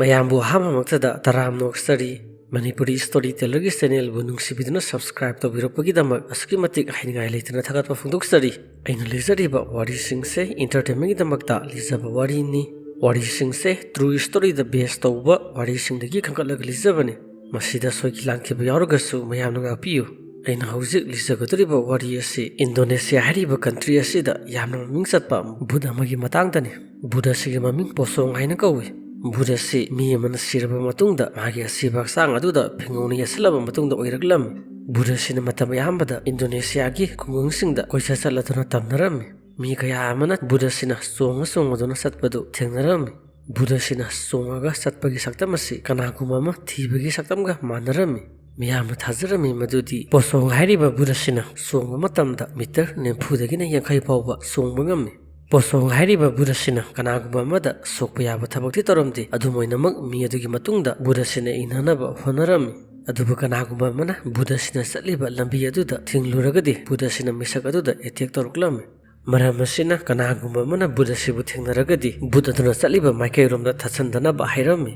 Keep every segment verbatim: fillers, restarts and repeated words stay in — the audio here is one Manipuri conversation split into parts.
ꯃꯌꯥꯝꯕꯨ ꯑꯍꯥꯟꯕꯃꯛꯇꯗ ꯇꯔꯥꯝꯅ ꯑꯣꯛꯆꯔꯤ꯫ ꯃꯅꯤꯄꯨꯔꯤ ꯁ꯭ꯇꯣꯔꯤ ꯇꯦꯂꯔꯒꯤ ꯆꯦꯅꯦꯜꯕꯨ ꯅꯨꯡꯁꯤꯕꯤꯗꯨꯅ ꯁꯕꯁꯀ꯭ꯔꯥꯏꯕ ꯇꯧꯕꯤꯔꯛꯄꯒꯤꯗꯃꯛ ꯑꯁꯨꯛꯀꯤ ꯃꯇꯤꯛ ꯍꯥꯏꯅꯤꯡꯉꯥꯏ ꯂꯩꯇꯅ ꯊꯥꯒꯠꯄ ꯐꯣꯡꯗꯣꯛꯆꯔꯤ꯫ ꯑꯩꯅ ꯂꯤꯖꯔꯤꯕ ꯋꯥꯔꯤꯁꯤꯡꯁꯦ ꯏꯟꯇꯔꯇꯦꯟꯃꯦꯟꯒꯤꯗꯃꯛꯇ ꯂꯤꯖꯕ ꯋꯥꯔꯤꯅꯤ꯫ ꯋꯥꯔꯤꯁꯤꯡꯁꯦ ꯇ꯭ꯔꯨ ꯁ꯭ꯇꯣꯔꯤꯗ ꯕꯦꯁ ꯇꯧꯕ ꯋꯥꯔꯤꯁꯤꯡꯗꯒꯤ ꯈꯟꯒꯠꯂꯒ ꯂꯤꯖꯕꯅꯤ꯫ ꯃꯁꯤꯗ ꯁꯣꯏꯈꯤ ꯂꯥꯟꯈꯤꯕ ꯌꯥꯎꯔꯒꯁꯨ ꯃꯌꯥꯝꯅ ꯉꯥꯛꯄꯤꯌꯨ꯫ ꯑꯩꯅ ꯍꯧꯖꯤꯛ ꯂꯤꯖꯒꯗꯧꯔꯤꯕ ꯋꯥꯔꯤ ꯑꯁꯤ ꯏꯟꯗꯣꯅꯦꯁꯤꯌꯥ ꯍꯥꯏꯔꯤꯕ ꯀꯟꯇ꯭ꯔꯤ ꯑꯁꯤꯗ ꯌꯥꯝꯅ ꯃꯃꯤꯡ ꯆꯠꯄ ꯚꯨꯠ ꯑꯃꯒꯤ ꯃꯇꯥꯡꯗꯅꯤ꯫ ꯚꯨꯠ ꯑꯁꯤꯒꯤ ꯃꯃꯤꯡ ꯄꯣꯁꯣꯡ ꯍꯥꯏꯅ ꯀꯧꯏ꯫ ꯚꯨꯠ ꯑꯁꯤ ꯃꯤ ꯑꯃꯅ ꯁꯤꯔꯕ ꯃꯇꯨꯡꯗ ꯃꯥꯒꯤ ꯑꯁꯤꯕ ꯍꯛꯆꯥꯡ ꯑꯗꯨꯗ ꯐꯤꯉꯧꯅ ꯌꯦꯠꯁꯤꯜꯂꯕ ꯃꯇꯨꯡꯗ ꯑꯣꯏꯔꯛꯂꯝꯃꯤ꯫ ꯚꯨꯠ ꯑꯁꯤꯅ ꯃꯇꯝ ꯑꯌꯥꯝꯕꯗ ꯏꯟꯗꯣꯅꯦꯁꯤꯌꯥꯒꯤ ꯈꯨꯡꯒꯪꯁꯤꯡꯗ ꯀꯣꯏꯆꯠ ꯆꯠꯂꯗꯨꯅ ꯇꯝꯅꯔꯝꯃꯤ꯫ ꯃꯤ ꯀꯌꯥ ꯑꯃꯅ ꯚꯨꯠ ꯑꯁꯤꯅ ꯆꯣꯡꯉ ꯆꯣꯡꯉꯗꯨꯅ ꯆꯠꯄꯗꯨ ꯊꯦꯡꯅꯔꯝꯃꯤ꯫ ꯚꯨꯠ ꯑꯁꯤꯅ ꯆꯣꯡꯉꯒ ꯆꯠꯄꯒꯤ ꯁꯛꯇꯝ ꯑꯁꯤ ꯀꯅꯥꯒꯨꯝꯕ ꯑꯃ ꯊꯤꯕꯒꯤ ꯁꯛꯇꯝꯒ ꯃꯥꯟꯅꯔꯝꯃꯤ꯫ ꯃꯤꯌꯥꯝꯅ ꯊꯥꯖꯔꯝꯃꯤ ꯃꯗꯨꯗꯤ ꯄꯣꯁꯣꯡ ꯍꯥꯏꯔꯤꯕ ꯚꯨꯠ ꯑꯁꯤꯅ ꯆꯣꯡꯕ ꯃꯇꯝꯗ ꯃꯤꯇꯔ ꯅꯤꯐꯨꯗꯒꯤꯅ ꯌꯥꯡꯈꯩ ꯐꯥꯎꯕ ꯆꯣꯡꯕ ꯉꯝꯃꯤ꯫ ꯄꯣꯁꯣꯡ ꯍꯥꯏꯔꯤꯕ ꯚꯨꯠ ꯑꯁꯤꯅ ꯀꯅꯥꯒꯨꯝꯕ ꯑꯃꯗ ꯁꯣꯛꯄ ꯌꯥꯕ ꯊꯕꯛꯇꯤ ꯇꯧꯔꯝꯗꯦ꯫ ꯑꯗꯨꯝ ꯑꯣꯏꯅꯃꯛ ꯃꯤ ꯑꯗꯨꯒꯤ ꯃꯇꯨꯡꯗ ꯚꯨꯠ ꯑꯁꯤꯅ ꯏꯟꯅꯅꯕ ꯍꯣꯠꯅꯔꯝꯃꯤ꯫ ꯑꯗꯨꯕꯨ ꯀꯅꯥꯒꯨꯝꯕ ꯑꯃꯅ ꯚꯨꯠ ꯑꯁꯤꯅ ꯆꯠꯂꯤꯕ ꯂꯝꯕꯤ ꯑꯗꯨꯗ ꯊꯤꯡꯂꯨꯔꯒꯗꯤ ꯚꯨꯠ ꯑꯁꯤꯅ ꯃꯤꯁꯛ ꯑꯗꯨꯗ ꯑꯦꯇꯦꯛ ꯇꯧꯔꯛꯂꯝꯃꯤ꯫ ꯃꯔꯝ ꯑꯁꯤꯅ ꯀꯅꯥꯒꯨꯝꯕ ꯑꯃꯅ ꯚꯨꯠ ꯑꯁꯤꯕꯨ ꯊꯦꯡꯅꯔꯒꯗꯤ ꯚꯨꯠ ꯑꯗꯨꯅ ꯆꯠꯂꯤꯕ ꯃꯥꯏꯀꯩꯔꯣꯝꯗ ꯊꯠꯆꯟꯗꯅꯕ ꯍꯥꯏꯔꯝꯃꯤ꯫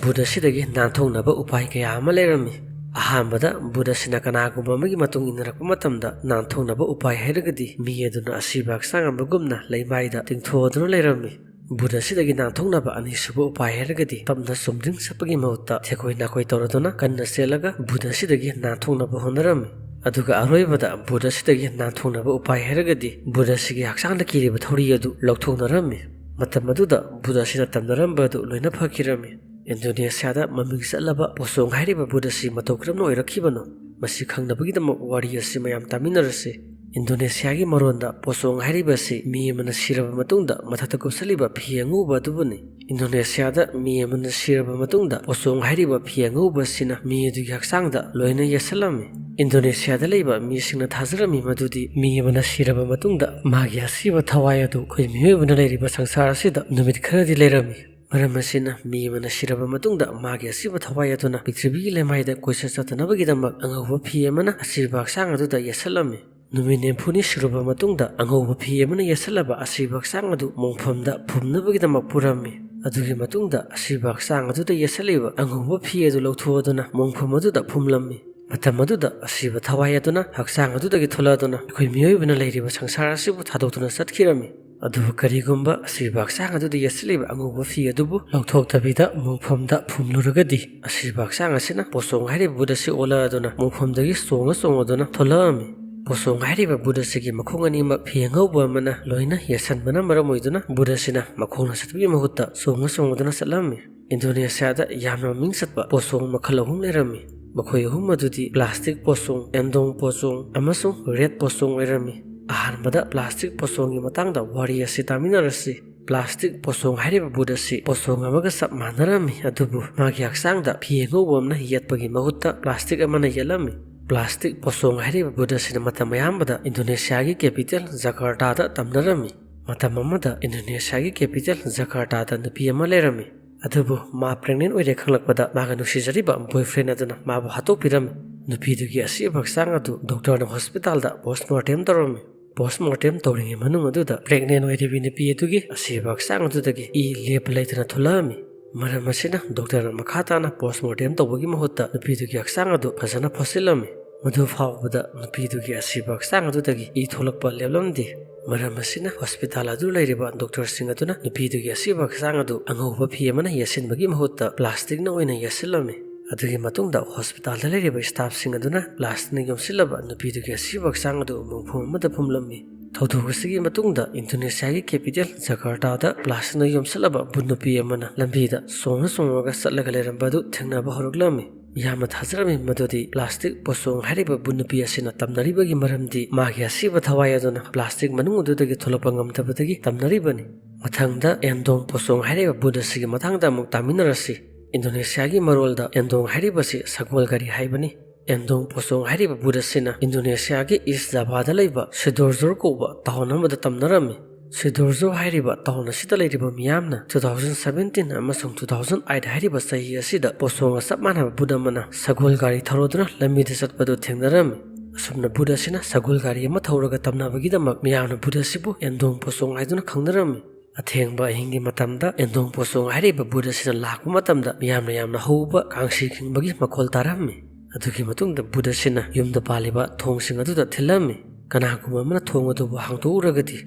ꯚꯨꯠ ꯑꯁꯤꯗꯒꯤ ꯅꯥꯟꯊꯣꯛꯅꯕ ꯎꯄꯥꯏ ꯀꯌꯥ ꯑꯃ ꯂꯩꯔꯝꯃꯤ꯫ ꯑꯍꯥꯟꯕꯗ ꯚꯨꯠ ꯑꯁꯤꯅ ꯀꯅꯥꯒꯨꯝꯕ ꯑꯃꯒꯤ ꯃꯇꯨꯡ ꯏꯟꯅꯔꯛꯄ ꯃꯇꯝꯗ ꯅꯥꯟꯊꯣꯛꯅꯕ ꯎꯄꯥꯏ ꯍꯥꯏꯔꯒꯗꯤ ꯃꯤ ꯑꯗꯨꯅ ꯑꯁꯤꯕ ꯍꯛꯆꯥꯡ ꯑꯃꯒꯨꯝꯅ ꯂꯩꯃꯥꯏꯗ ꯇꯤꯡꯊꯣꯛꯑꯗꯨꯅ ꯂꯩꯔꯝꯃꯤ꯫ ꯚꯨꯠ ꯑꯁꯤꯗꯒꯤ ꯅꯥꯟꯊꯣꯛꯅꯕ ꯑꯅꯤꯁꯨꯕ ꯎꯄꯥꯏ ꯍꯥꯏꯔꯒꯗꯤ ꯇꯞꯅ ꯆꯨꯝꯗ꯭ꯔꯤꯡ ꯆꯠꯄꯒꯤ ꯃꯍꯨꯠꯇ ꯊꯦꯛꯀꯣꯏ ꯅꯥꯀꯣꯏ ꯇꯧꯔꯗꯨꯅ ꯀꯟꯅ ꯆꯦꯜꯂꯒ ꯚꯨꯠ ꯑꯁꯤꯗꯒꯤ ꯅꯥꯟꯊꯣꯛꯅꯕ ꯍꯣꯠꯅꯔꯝꯃꯤ꯫ ꯑꯗꯨꯒ ꯑꯔꯣꯏꯕꯗ ꯚꯨꯠ ꯑꯁꯤꯗꯒꯤ ꯅꯥꯟꯊꯣꯛꯅꯕ ꯎꯄꯥꯏ ꯍꯥꯏꯔꯒꯗꯤ ꯚꯨꯠ ꯑꯁꯤꯒꯤ ꯍꯛꯆꯥꯡꯗ ꯀꯤꯔꯤꯕ ꯊꯧꯔꯤ ꯑꯗꯨ ꯂꯧꯊꯣꯛꯅꯔꯝꯃꯤ꯫ ꯃꯇꯝ ꯑꯗꯨꯗ ꯚꯨꯠ ꯑꯁꯤꯅ ꯇꯝꯅꯔꯝꯕ ꯑꯗꯨ ꯂꯣꯏꯅ ꯐꯈꯤꯔꯝꯃꯤ꯫ ꯏꯟꯗꯣꯅꯦꯁꯤꯌꯥꯗ ꯃꯃꯤꯡ ꯆꯠꯂꯕ ꯄꯣꯁꯣꯡ ꯍꯥꯏꯔꯤꯕ ꯚꯨꯠ ꯑꯁꯤ ꯃꯇꯧ ꯀꯔꯝꯅ ꯑꯣꯏꯔꯛꯈꯤꯕꯅꯣ? ꯃꯁꯤ ꯈꯪꯅꯕꯒꯤꯗꯃꯛ ꯋꯥꯔꯤ ꯑꯁꯤ ꯃꯌꯥꯝ ꯇꯥꯃꯤꯟꯅꯔꯁꯤ꯫ ꯏꯟꯗꯣꯅꯦꯁꯤꯌꯥꯒꯤ ꯃꯔꯣꯟꯗ ꯄꯣꯁꯣꯡ ꯍꯥꯏꯔꯤꯕ ꯑꯁꯤ ꯃꯤ ꯑꯃꯅ ꯁꯤꯔꯕ ꯃꯇꯨꯡꯗ ꯃꯊꯛꯇ ꯀꯨꯞꯁꯜꯂꯤꯕ ꯐꯤ ꯑꯉꯧꯕ ꯑꯗꯨꯕꯨꯅꯤ꯫ ꯏꯟꯗꯣꯅꯦꯁꯤꯌꯥꯗ ꯃꯤ ꯑꯃꯅ ꯁꯤꯔꯕ ꯃꯇꯨꯡꯗ ꯄꯣꯁꯣꯡ ꯍꯥꯏꯔꯤꯕ ꯐꯤ ꯑꯉꯧꯕ ꯑꯁꯤꯅ ꯃꯤ ꯑꯗꯨꯒꯤ ꯍꯛꯆꯥꯡꯗ ꯂꯣꯏꯅ ꯌꯦꯠꯁꯜꯂꯝꯃꯤ꯫ ꯏꯟꯗꯣꯅꯦꯁꯤꯌꯥꯗ ꯂꯩꯕ ꯃꯤꯁꯤꯡꯅ ꯊꯥꯖꯔꯝꯃꯤ ꯃꯗꯨꯗꯤ ꯃꯤ ꯑꯃꯅ ꯁꯤꯔꯕ ꯃꯇꯨꯡꯗ ꯃꯥꯒꯤ ꯑꯁꯤꯕ ꯊꯋꯥꯏ ꯑꯗꯨ ꯑꯩꯈꯣꯏ ꯃꯤꯑꯣꯏꯕꯅ ꯂꯩꯔꯤꯕ ꯁꯪꯁꯥꯔ ꯑꯁꯤꯗ ꯅꯨꯃꯤꯠ ꯈꯔꯗꯤ ꯂꯩꯔꯝꯃꯤ꯫ ꯃꯔꯝ ꯑꯁꯤꯅ ꯃꯤ ꯑꯃꯅ ꯁꯤꯔꯕ ꯃꯇꯨꯡꯗ ꯃꯥꯒꯤ ꯑꯁꯤꯕ ꯊꯋꯥꯏ ꯑꯗꯨꯅ ꯄ꯭ꯔꯤꯊꯤꯕꯤꯒꯤ ꯂꯩꯃꯥꯏꯗ ꯀꯣꯏꯆꯠ ꯆꯠꯇꯅꯕꯒꯤꯗꯃꯛ ꯑꯉꯧꯕ ꯐꯤ ꯑꯃꯅ ꯑꯁꯤꯕ ꯍꯛꯆꯥꯡ ꯑꯗꯨꯗ ꯌꯦꯠꯁꯜꯂꯝꯃꯤ꯫ ꯅꯨꯃꯤꯠ ꯅꯤꯐꯨꯅꯤ ꯁꯨꯔꯕ ꯃꯇꯨꯡꯗ ꯑꯉꯧꯕ ꯐꯤ ꯑꯃꯅ ꯌꯦꯠꯁꯜꯂꯕ ꯑꯁꯤꯕ ꯍꯛꯆꯥꯡ ꯑꯗꯨ ꯃꯣꯡꯐꯝꯗ ꯐꯨꯝꯅꯕꯒꯤꯗꯃꯛ ꯄꯨꯔꯝꯃꯤ꯫ ꯑꯗꯨꯒꯤ ꯃꯇꯨꯡꯗ ꯑꯁꯤꯕ ꯍꯛꯆꯥꯡ ꯑꯗꯨꯗ ꯌꯦꯠꯁꯜꯂꯤꯕ ꯑꯉꯧꯕ ꯐꯤ ꯑꯗꯨ ꯂꯧꯊꯣꯛꯑꯗꯨꯅ ꯃꯣꯡꯐꯝ ꯑꯗꯨꯗ ꯐꯨꯝꯂꯝꯃꯤ꯫ ꯃꯇꯝ ꯑꯗꯨꯗ ꯑꯁꯤꯕ ꯊꯋꯥꯏ ꯑꯗꯨꯅ ꯍꯛꯆꯥꯡ ꯑꯗꯨꯗꯒꯤ ꯊꯣꯛꯂꯛꯑꯗꯨꯅ ꯑꯩꯈꯣꯏ ꯃꯤꯑꯣꯏꯕꯅ ꯂꯩꯔꯤꯕ ꯁꯪꯁꯥꯔ ꯑꯁꯤꯕꯨ ꯊꯥꯗꯣꯛꯇꯨꯅ ꯆꯠꯈꯤꯔꯝꯃꯤ꯫ ꯑꯗꯨꯕꯨ ꯀꯔꯤꯒꯨꯝꯕ ꯑꯁꯤꯕ ꯍꯛꯆꯥꯡ ꯑꯗꯨꯗ ꯌꯦꯠꯁꯤꯜꯂꯤꯕ ꯑꯉꯧꯕ ꯐꯤ ꯑꯗꯨꯕꯨ ꯂꯧꯊꯣꯛꯇꯕꯤꯗ ꯃꯣꯡꯐꯝꯗ ꯐꯨꯝꯂꯨꯔꯒꯗꯤ, ꯑꯁꯤꯕ ꯍꯛꯆꯥꯡ ꯑꯁꯤꯅ ꯄꯣꯠꯁꯣꯡ ꯍꯥꯏꯔꯤꯕ ꯕꯨꯠ ꯑꯁꯤ ꯑꯣꯜꯂꯛꯑꯗꯨꯅ ꯃꯣꯡꯐꯝꯗꯒꯤ ꯆꯣꯡꯉ ꯆꯣꯡꯉꯗꯨꯅ ꯊꯣꯛꯂꯛꯑꯝꯃꯤ꯫ ꯄꯣꯠꯁꯣꯡ ꯍꯥꯏꯔꯤꯕ ꯕꯨꯠ ꯑꯁꯤꯒꯤ ꯃꯈꯣꯡ ꯑꯅꯤꯃꯛ ꯐꯤ ꯑꯉꯧꯕ ꯑꯃꯅ ꯂꯣꯏꯅ ꯌꯦꯠꯁꯟꯕꯅ ꯃꯔꯝ ꯑꯣꯏꯗꯨꯅ ꯕꯨꯠ ꯑꯁꯤꯅ ꯃꯈꯣꯡꯅ ꯆꯠꯄꯒꯤ ꯃꯍꯨꯠꯇ ꯆꯣꯡꯉ ꯆꯣꯡꯉꯗꯨꯅ ꯆꯠꯂꯝꯃꯤ꯫ ꯏꯟꯗꯣꯅꯦꯁꯤꯌꯥꯗ ꯌꯥꯝꯅ ꯃꯃꯤꯡ ꯆꯠꯄ ꯄꯣꯠꯁꯣꯡ ꯃꯈꯜ ꯑꯍꯨꯝ ꯂꯩꯔꯝꯃꯤ꯫ ꯃꯈꯣꯏ ꯑꯍꯨꯝ ꯑꯗꯨꯗꯤ ꯄ꯭ꯂꯥꯁꯇꯤꯛ ꯄꯣꯠꯁꯣꯡ, ꯑꯦꯟꯗꯣꯡ ꯄꯣꯠꯁꯣꯡ ꯑꯃꯁꯨꯡ ꯔꯦꯠ ꯄꯣꯠꯁꯣꯡ ꯑꯣꯏꯔꯝꯃꯤ꯫ ꯑꯍꯥꯟꯕꯗ ꯄ꯭ꯂꯥꯁꯇꯤꯛ ꯄꯣꯠꯁꯣꯡꯒꯤ ꯃꯇꯥꯡꯗ ꯋꯥꯔꯤ ꯑꯁꯤ ꯇꯥꯃꯤꯟꯅꯔꯁꯤ꯫ ꯄ꯭ꯂꯥꯁꯇꯤꯛ ꯄꯣꯠꯁꯣꯡ ꯍꯥꯏꯔꯤꯕ ꯕꯨꯠ ꯑꯁꯤ ꯄꯣꯠꯁꯣꯡ ꯑꯃꯒ ꯆꯞ ꯃꯥꯟꯅꯔꯝꯃꯤ, ꯑꯗꯨꯕꯨ ꯃꯥꯒꯤ ꯍꯛꯆꯥꯡꯗ ꯐꯤ ꯑꯉꯧꯕ ꯑꯃꯅ ꯌꯦꯠꯄꯒꯤ ꯃꯍꯨꯠꯇ ꯄ꯭ꯂꯥꯁꯇꯤꯛ ꯑꯃꯅ ꯌꯦꯠꯂꯝꯃꯤ꯫ ꯄ꯭ꯂꯥꯁꯇꯤꯛ ꯄꯣꯠꯁꯣꯡ ꯍꯥꯏꯔꯤꯕ ꯕꯨꯠ ꯑꯁꯤꯅ ꯃꯇꯝ ꯑꯌꯥꯝꯕꯗ ꯏꯟꯗꯣꯅꯦꯁꯤꯌꯥꯒꯤ ꯀꯦꯄꯤꯇꯦꯜ ꯖꯀꯥꯔꯇꯥꯗ ꯇꯝꯅꯔꯝꯃꯤ꯫ ꯃꯇꯝ ꯑꯃꯗ ꯏꯟꯗꯣꯅꯦꯁꯤꯌꯥꯒꯤ ꯀꯦꯄꯤꯇꯦꯜ ꯖꯀꯥꯔꯇꯥꯗ ꯅꯨꯄꯤ ꯑꯃ ꯂꯩꯔꯝꯃꯤ꯫ ꯑꯗꯨꯕꯨ ꯃꯥ ꯄ꯭ꯔꯦꯒꯅꯦꯟ ꯑꯣꯏꯔꯦ ꯈꯪꯂꯛꯄꯗ ꯃꯥꯒ ꯅꯨꯡꯁꯤꯖꯔꯤꯕ ꯕꯣꯏꯐ꯭ꯔꯦꯟ ꯑꯗꯨꯅ ꯃꯥꯕꯨ ꯍꯥꯠꯇꯣꯛꯄꯤꯔꯝꯃꯤ꯫ ꯅꯨꯄꯤꯗꯨꯒꯤ ꯑꯁꯤꯕ ꯍꯛꯆꯥꯡ ꯑꯗꯨ ꯗꯣꯛꯇꯔꯅ ꯍꯣꯁꯄꯤꯇꯥꯜꯗ ꯄꯣꯁꯃꯣꯔꯇꯦꯝ ꯇꯧꯔꯝꯃꯤ꯫ ꯄꯣꯁꯃꯣꯔꯇꯦꯝ ꯇꯧꯔꯤꯉꯩ ꯃꯅꯨꯡ ꯑꯗꯨꯗ ꯄ꯭ꯔꯦꯒꯅꯦꯟ ꯑꯣꯏꯔꯤꯕꯤ ꯅꯨꯄꯤ ꯑꯗꯨꯒꯤ ꯑꯁꯤꯕ ꯍꯛꯆꯥꯡ ꯑꯗꯨꯗꯒꯤ ꯏ ꯂꯦꯞꯄ ꯂꯩꯇꯅ ꯊꯣꯛꯂꯛꯑꯝꯃꯤ꯫ ꯃꯔꯝ ꯑꯁꯤꯅ ꯗꯣꯛꯇꯔꯅ ꯃꯈꯥ ꯇꯥꯅ ꯄꯣꯁꯃꯣꯔꯇꯦꯝ ꯇꯧꯕꯒꯤ ꯃꯍꯨꯠꯇ ꯅꯨꯄꯤꯗꯨꯒꯤ ꯍꯛꯆꯥꯡ ꯑꯗꯨ ꯐꯖꯅ ꯐꯣꯠꯆꯤꯜꯂꯝꯃꯤ꯫ ꯃꯗꯨ ꯐꯥꯎꯕꯗ ꯅꯨꯄꯤꯗꯨꯒꯤ ꯑꯁꯤꯕ ꯍꯛꯆꯥꯡ ꯑꯗꯨꯗꯒꯤ ꯏ ꯊꯣꯛꯂꯛꯄ ꯂꯦꯞꯂꯝꯗꯦ꯫ ꯃꯔꯝ ꯑꯁꯤꯅ ꯍꯣꯁꯄꯤꯇꯥꯜ ꯑꯗꯨ ꯂꯩꯔꯤꯕ ꯗꯣꯛꯇꯔꯁꯤꯡ ꯑꯗꯨꯅ ꯅꯨꯄꯤꯗꯨꯒꯤ ꯑꯁꯤꯕ ꯍꯛꯆꯥꯡ ꯑꯗꯨ ꯑꯉꯧꯕ ꯐꯤ ꯑꯃꯅ ꯌꯦꯠꯁꯤꯟꯕꯒꯤ ꯃꯍꯨꯠꯇ ꯄ꯭ꯂꯥꯁꯇꯤꯛꯅ ꯑꯣꯏꯅ ꯌꯦꯠꯁꯤꯜꯂꯝꯃꯤ꯫ ꯑꯗꯨꯒꯤ ꯃꯇꯨꯡꯗ ꯍꯣꯁꯄꯤꯇꯥꯜꯗ ꯂꯩꯔꯤꯕ ꯁ꯭ꯇꯥꯐꯁꯤꯡ ꯑꯗꯨꯅ ꯄ꯭ꯂꯥꯁꯇꯤꯛꯅ ꯌꯣꯝꯁꯤꯜꯂꯕ ꯅꯨꯄꯤꯗꯨꯒꯤ ꯑꯁꯤꯕ ꯍꯛꯆꯥꯡ ꯑꯗꯨ ꯃꯣꯡꯐꯝ ꯑꯃꯗ ꯐꯨꯝꯂꯝꯃꯤ꯫ ꯊꯧꯗꯣꯛ ꯑꯁꯤꯒꯤ ꯃꯇꯨꯡꯗ ꯏꯟꯗꯣꯅꯦꯁꯤꯌꯥꯒꯤ ꯀꯦꯄꯤꯇꯦꯜ ꯖꯀꯥꯔꯇꯥꯗ ꯄ꯭ꯂꯥꯁꯇꯤꯛꯅ ꯌꯣꯝꯁꯤꯜꯂꯕ ꯕꯨꯠ ꯅꯨꯄꯤ ꯑꯃꯅ ꯂꯝꯕꯤꯗ ꯆꯣꯡꯉ ꯆꯣꯡꯉꯒ ꯆꯠꯂꯒ ꯂꯩꯔꯝꯕ ꯑꯗꯨ ꯊꯦꯡꯅꯕ ꯍꯧꯔꯛꯂꯝꯃꯤ꯫ ꯌꯥꯝꯅ ꯊꯥꯖꯔꯝꯃꯤ ꯃꯗꯨꯗꯤ ꯄ꯭ꯂꯥꯁꯇꯤꯛ ꯄꯣꯠꯁꯣꯡ ꯍꯥꯏꯔꯤꯕ ꯕꯨꯠ ꯅꯨꯄꯤ ꯑꯁꯤꯅ ꯇꯝꯅꯔꯤꯕꯒꯤ ꯃꯔꯝꯗꯤ ꯃꯥꯒꯤ ꯑꯁꯤꯕ ꯊꯋꯥꯏ ꯑꯗꯨꯅ ꯄ꯭ꯂꯥꯁꯇꯤꯛ ꯃꯅꯨꯡ ꯑꯗꯨꯗꯒꯤ ꯊꯣꯛꯂꯛꯄ ꯉꯝꯗꯕꯗꯒꯤ ꯇꯝꯅꯔꯤꯕꯅꯤ꯫ ꯃꯊꯪꯗ ꯑꯦꯟꯗꯣꯡ ꯄꯣꯠꯁꯣꯡ ꯍꯥꯏꯔꯤꯕ ꯕꯨꯠ ꯑꯁꯤꯒꯤ ꯃꯇꯥꯡꯗ ꯑꯃꯨꯛ ꯇꯥꯃꯤꯟꯅꯔꯁꯤ꯫ ꯏꯟꯗꯣꯅꯦꯁꯤꯌꯥꯒꯤ ꯃꯔꯣꯜꯗ ꯑꯦꯟꯗꯣꯡ ꯍꯥꯏꯔꯤꯕꯁꯤ ꯁꯒꯣꯜ ꯒꯥꯔꯤ ꯍꯥꯏꯕꯅꯤ꯫ ꯑꯦꯟꯗꯣꯡ ꯄꯣꯠꯁꯣꯡ ꯍꯥꯏꯔꯤꯕ ꯕꯨꯠ ꯑꯁꯤꯅ ꯏꯟꯗꯣꯅꯦꯁꯤꯌꯥꯒꯤ ꯏꯁ ꯖꯥꯚꯥꯗ ꯂꯩꯕ ꯁꯤꯗꯣꯔꯖꯣꯔ ꯀꯧꯕ ꯇꯥꯎꯟ ꯑꯃꯗ ꯇꯝꯅꯔꯝꯃꯤ꯫ ꯁꯤꯗꯣꯔꯖꯣꯔ ꯍꯥꯏꯔꯤꯕ ꯇꯥꯎꯟ ꯑꯁꯤꯗ ꯂꯩꯔꯤꯕ ꯃꯤꯌꯥꯝꯅ two thousand seventeen ꯑꯃꯁꯨꯡ two thousand eight ꯍꯥꯏꯔꯤꯕ ꯆꯍꯤ ꯑꯁꯤꯗ ꯄꯣꯠꯁꯣꯡꯒ ꯆꯞ ꯃꯥꯟꯅꯕ ꯕꯨꯠ ꯑꯃꯅ ꯁꯒꯣꯜ ꯒꯥꯔꯤ ꯊꯧꯔꯗꯨꯅ ꯂꯝꯕꯤꯗ ꯆꯠꯄꯗꯨ ꯊꯦꯡꯅꯔꯝꯃꯤ꯫ ꯑꯁꯨꯝꯅ ꯕꯨꯠ ꯑꯁꯤꯅ ꯁꯒꯣꯜ ꯒꯥꯔꯤ ꯑꯃ ꯊꯧꯔꯒ ꯇꯝꯅꯕꯒꯤꯗꯃꯛ ꯃꯤꯌꯥꯝꯅ ꯕꯨꯠ ꯑꯁꯤꯕꯨ ꯑꯦꯟꯗꯣꯡ ꯄꯣꯠꯁꯣꯡ ꯍꯥꯏꯗꯨꯅ ꯈꯪꯅꯔꯝꯃꯤ꯫ ꯑꯊꯦꯡꯕ ꯑꯍꯤꯡꯒꯤ ꯃꯇꯝꯗ ꯑꯦꯟꯗꯣꯡ ꯄꯣꯁꯣꯡ ꯍꯥꯏꯔꯤꯕ ꯕꯨꯠ ꯑꯁꯤꯅ ꯂꯥꯛꯄ ꯃꯇꯝꯗ ꯃꯤꯌꯥꯝꯅ ꯌꯥꯝꯅ ꯍꯧꯕ ꯀꯥꯡꯁꯤ ꯈꯤꯡꯕꯒꯤ ꯃꯈꯣꯜ ꯇꯥꯔꯝꯃꯤ꯫ ꯑꯗꯨꯒꯤ ꯃꯇꯨꯡꯗ ꯕꯨꯠ ꯑꯁꯤꯅ ꯌꯨꯝꯗ ꯄꯥꯜꯂꯤꯕ ꯊꯣꯡꯁꯤꯡ ꯑꯗꯨꯗ ꯊꯤꯜꯂꯝꯃꯤ꯫ ꯀꯅꯥꯒꯨꯝꯕ ꯑꯃꯅ ꯊꯣꯡ ꯑꯗꯨꯕꯨ ꯍꯥꯡꯗꯣꯛꯎꯔꯒꯗꯤ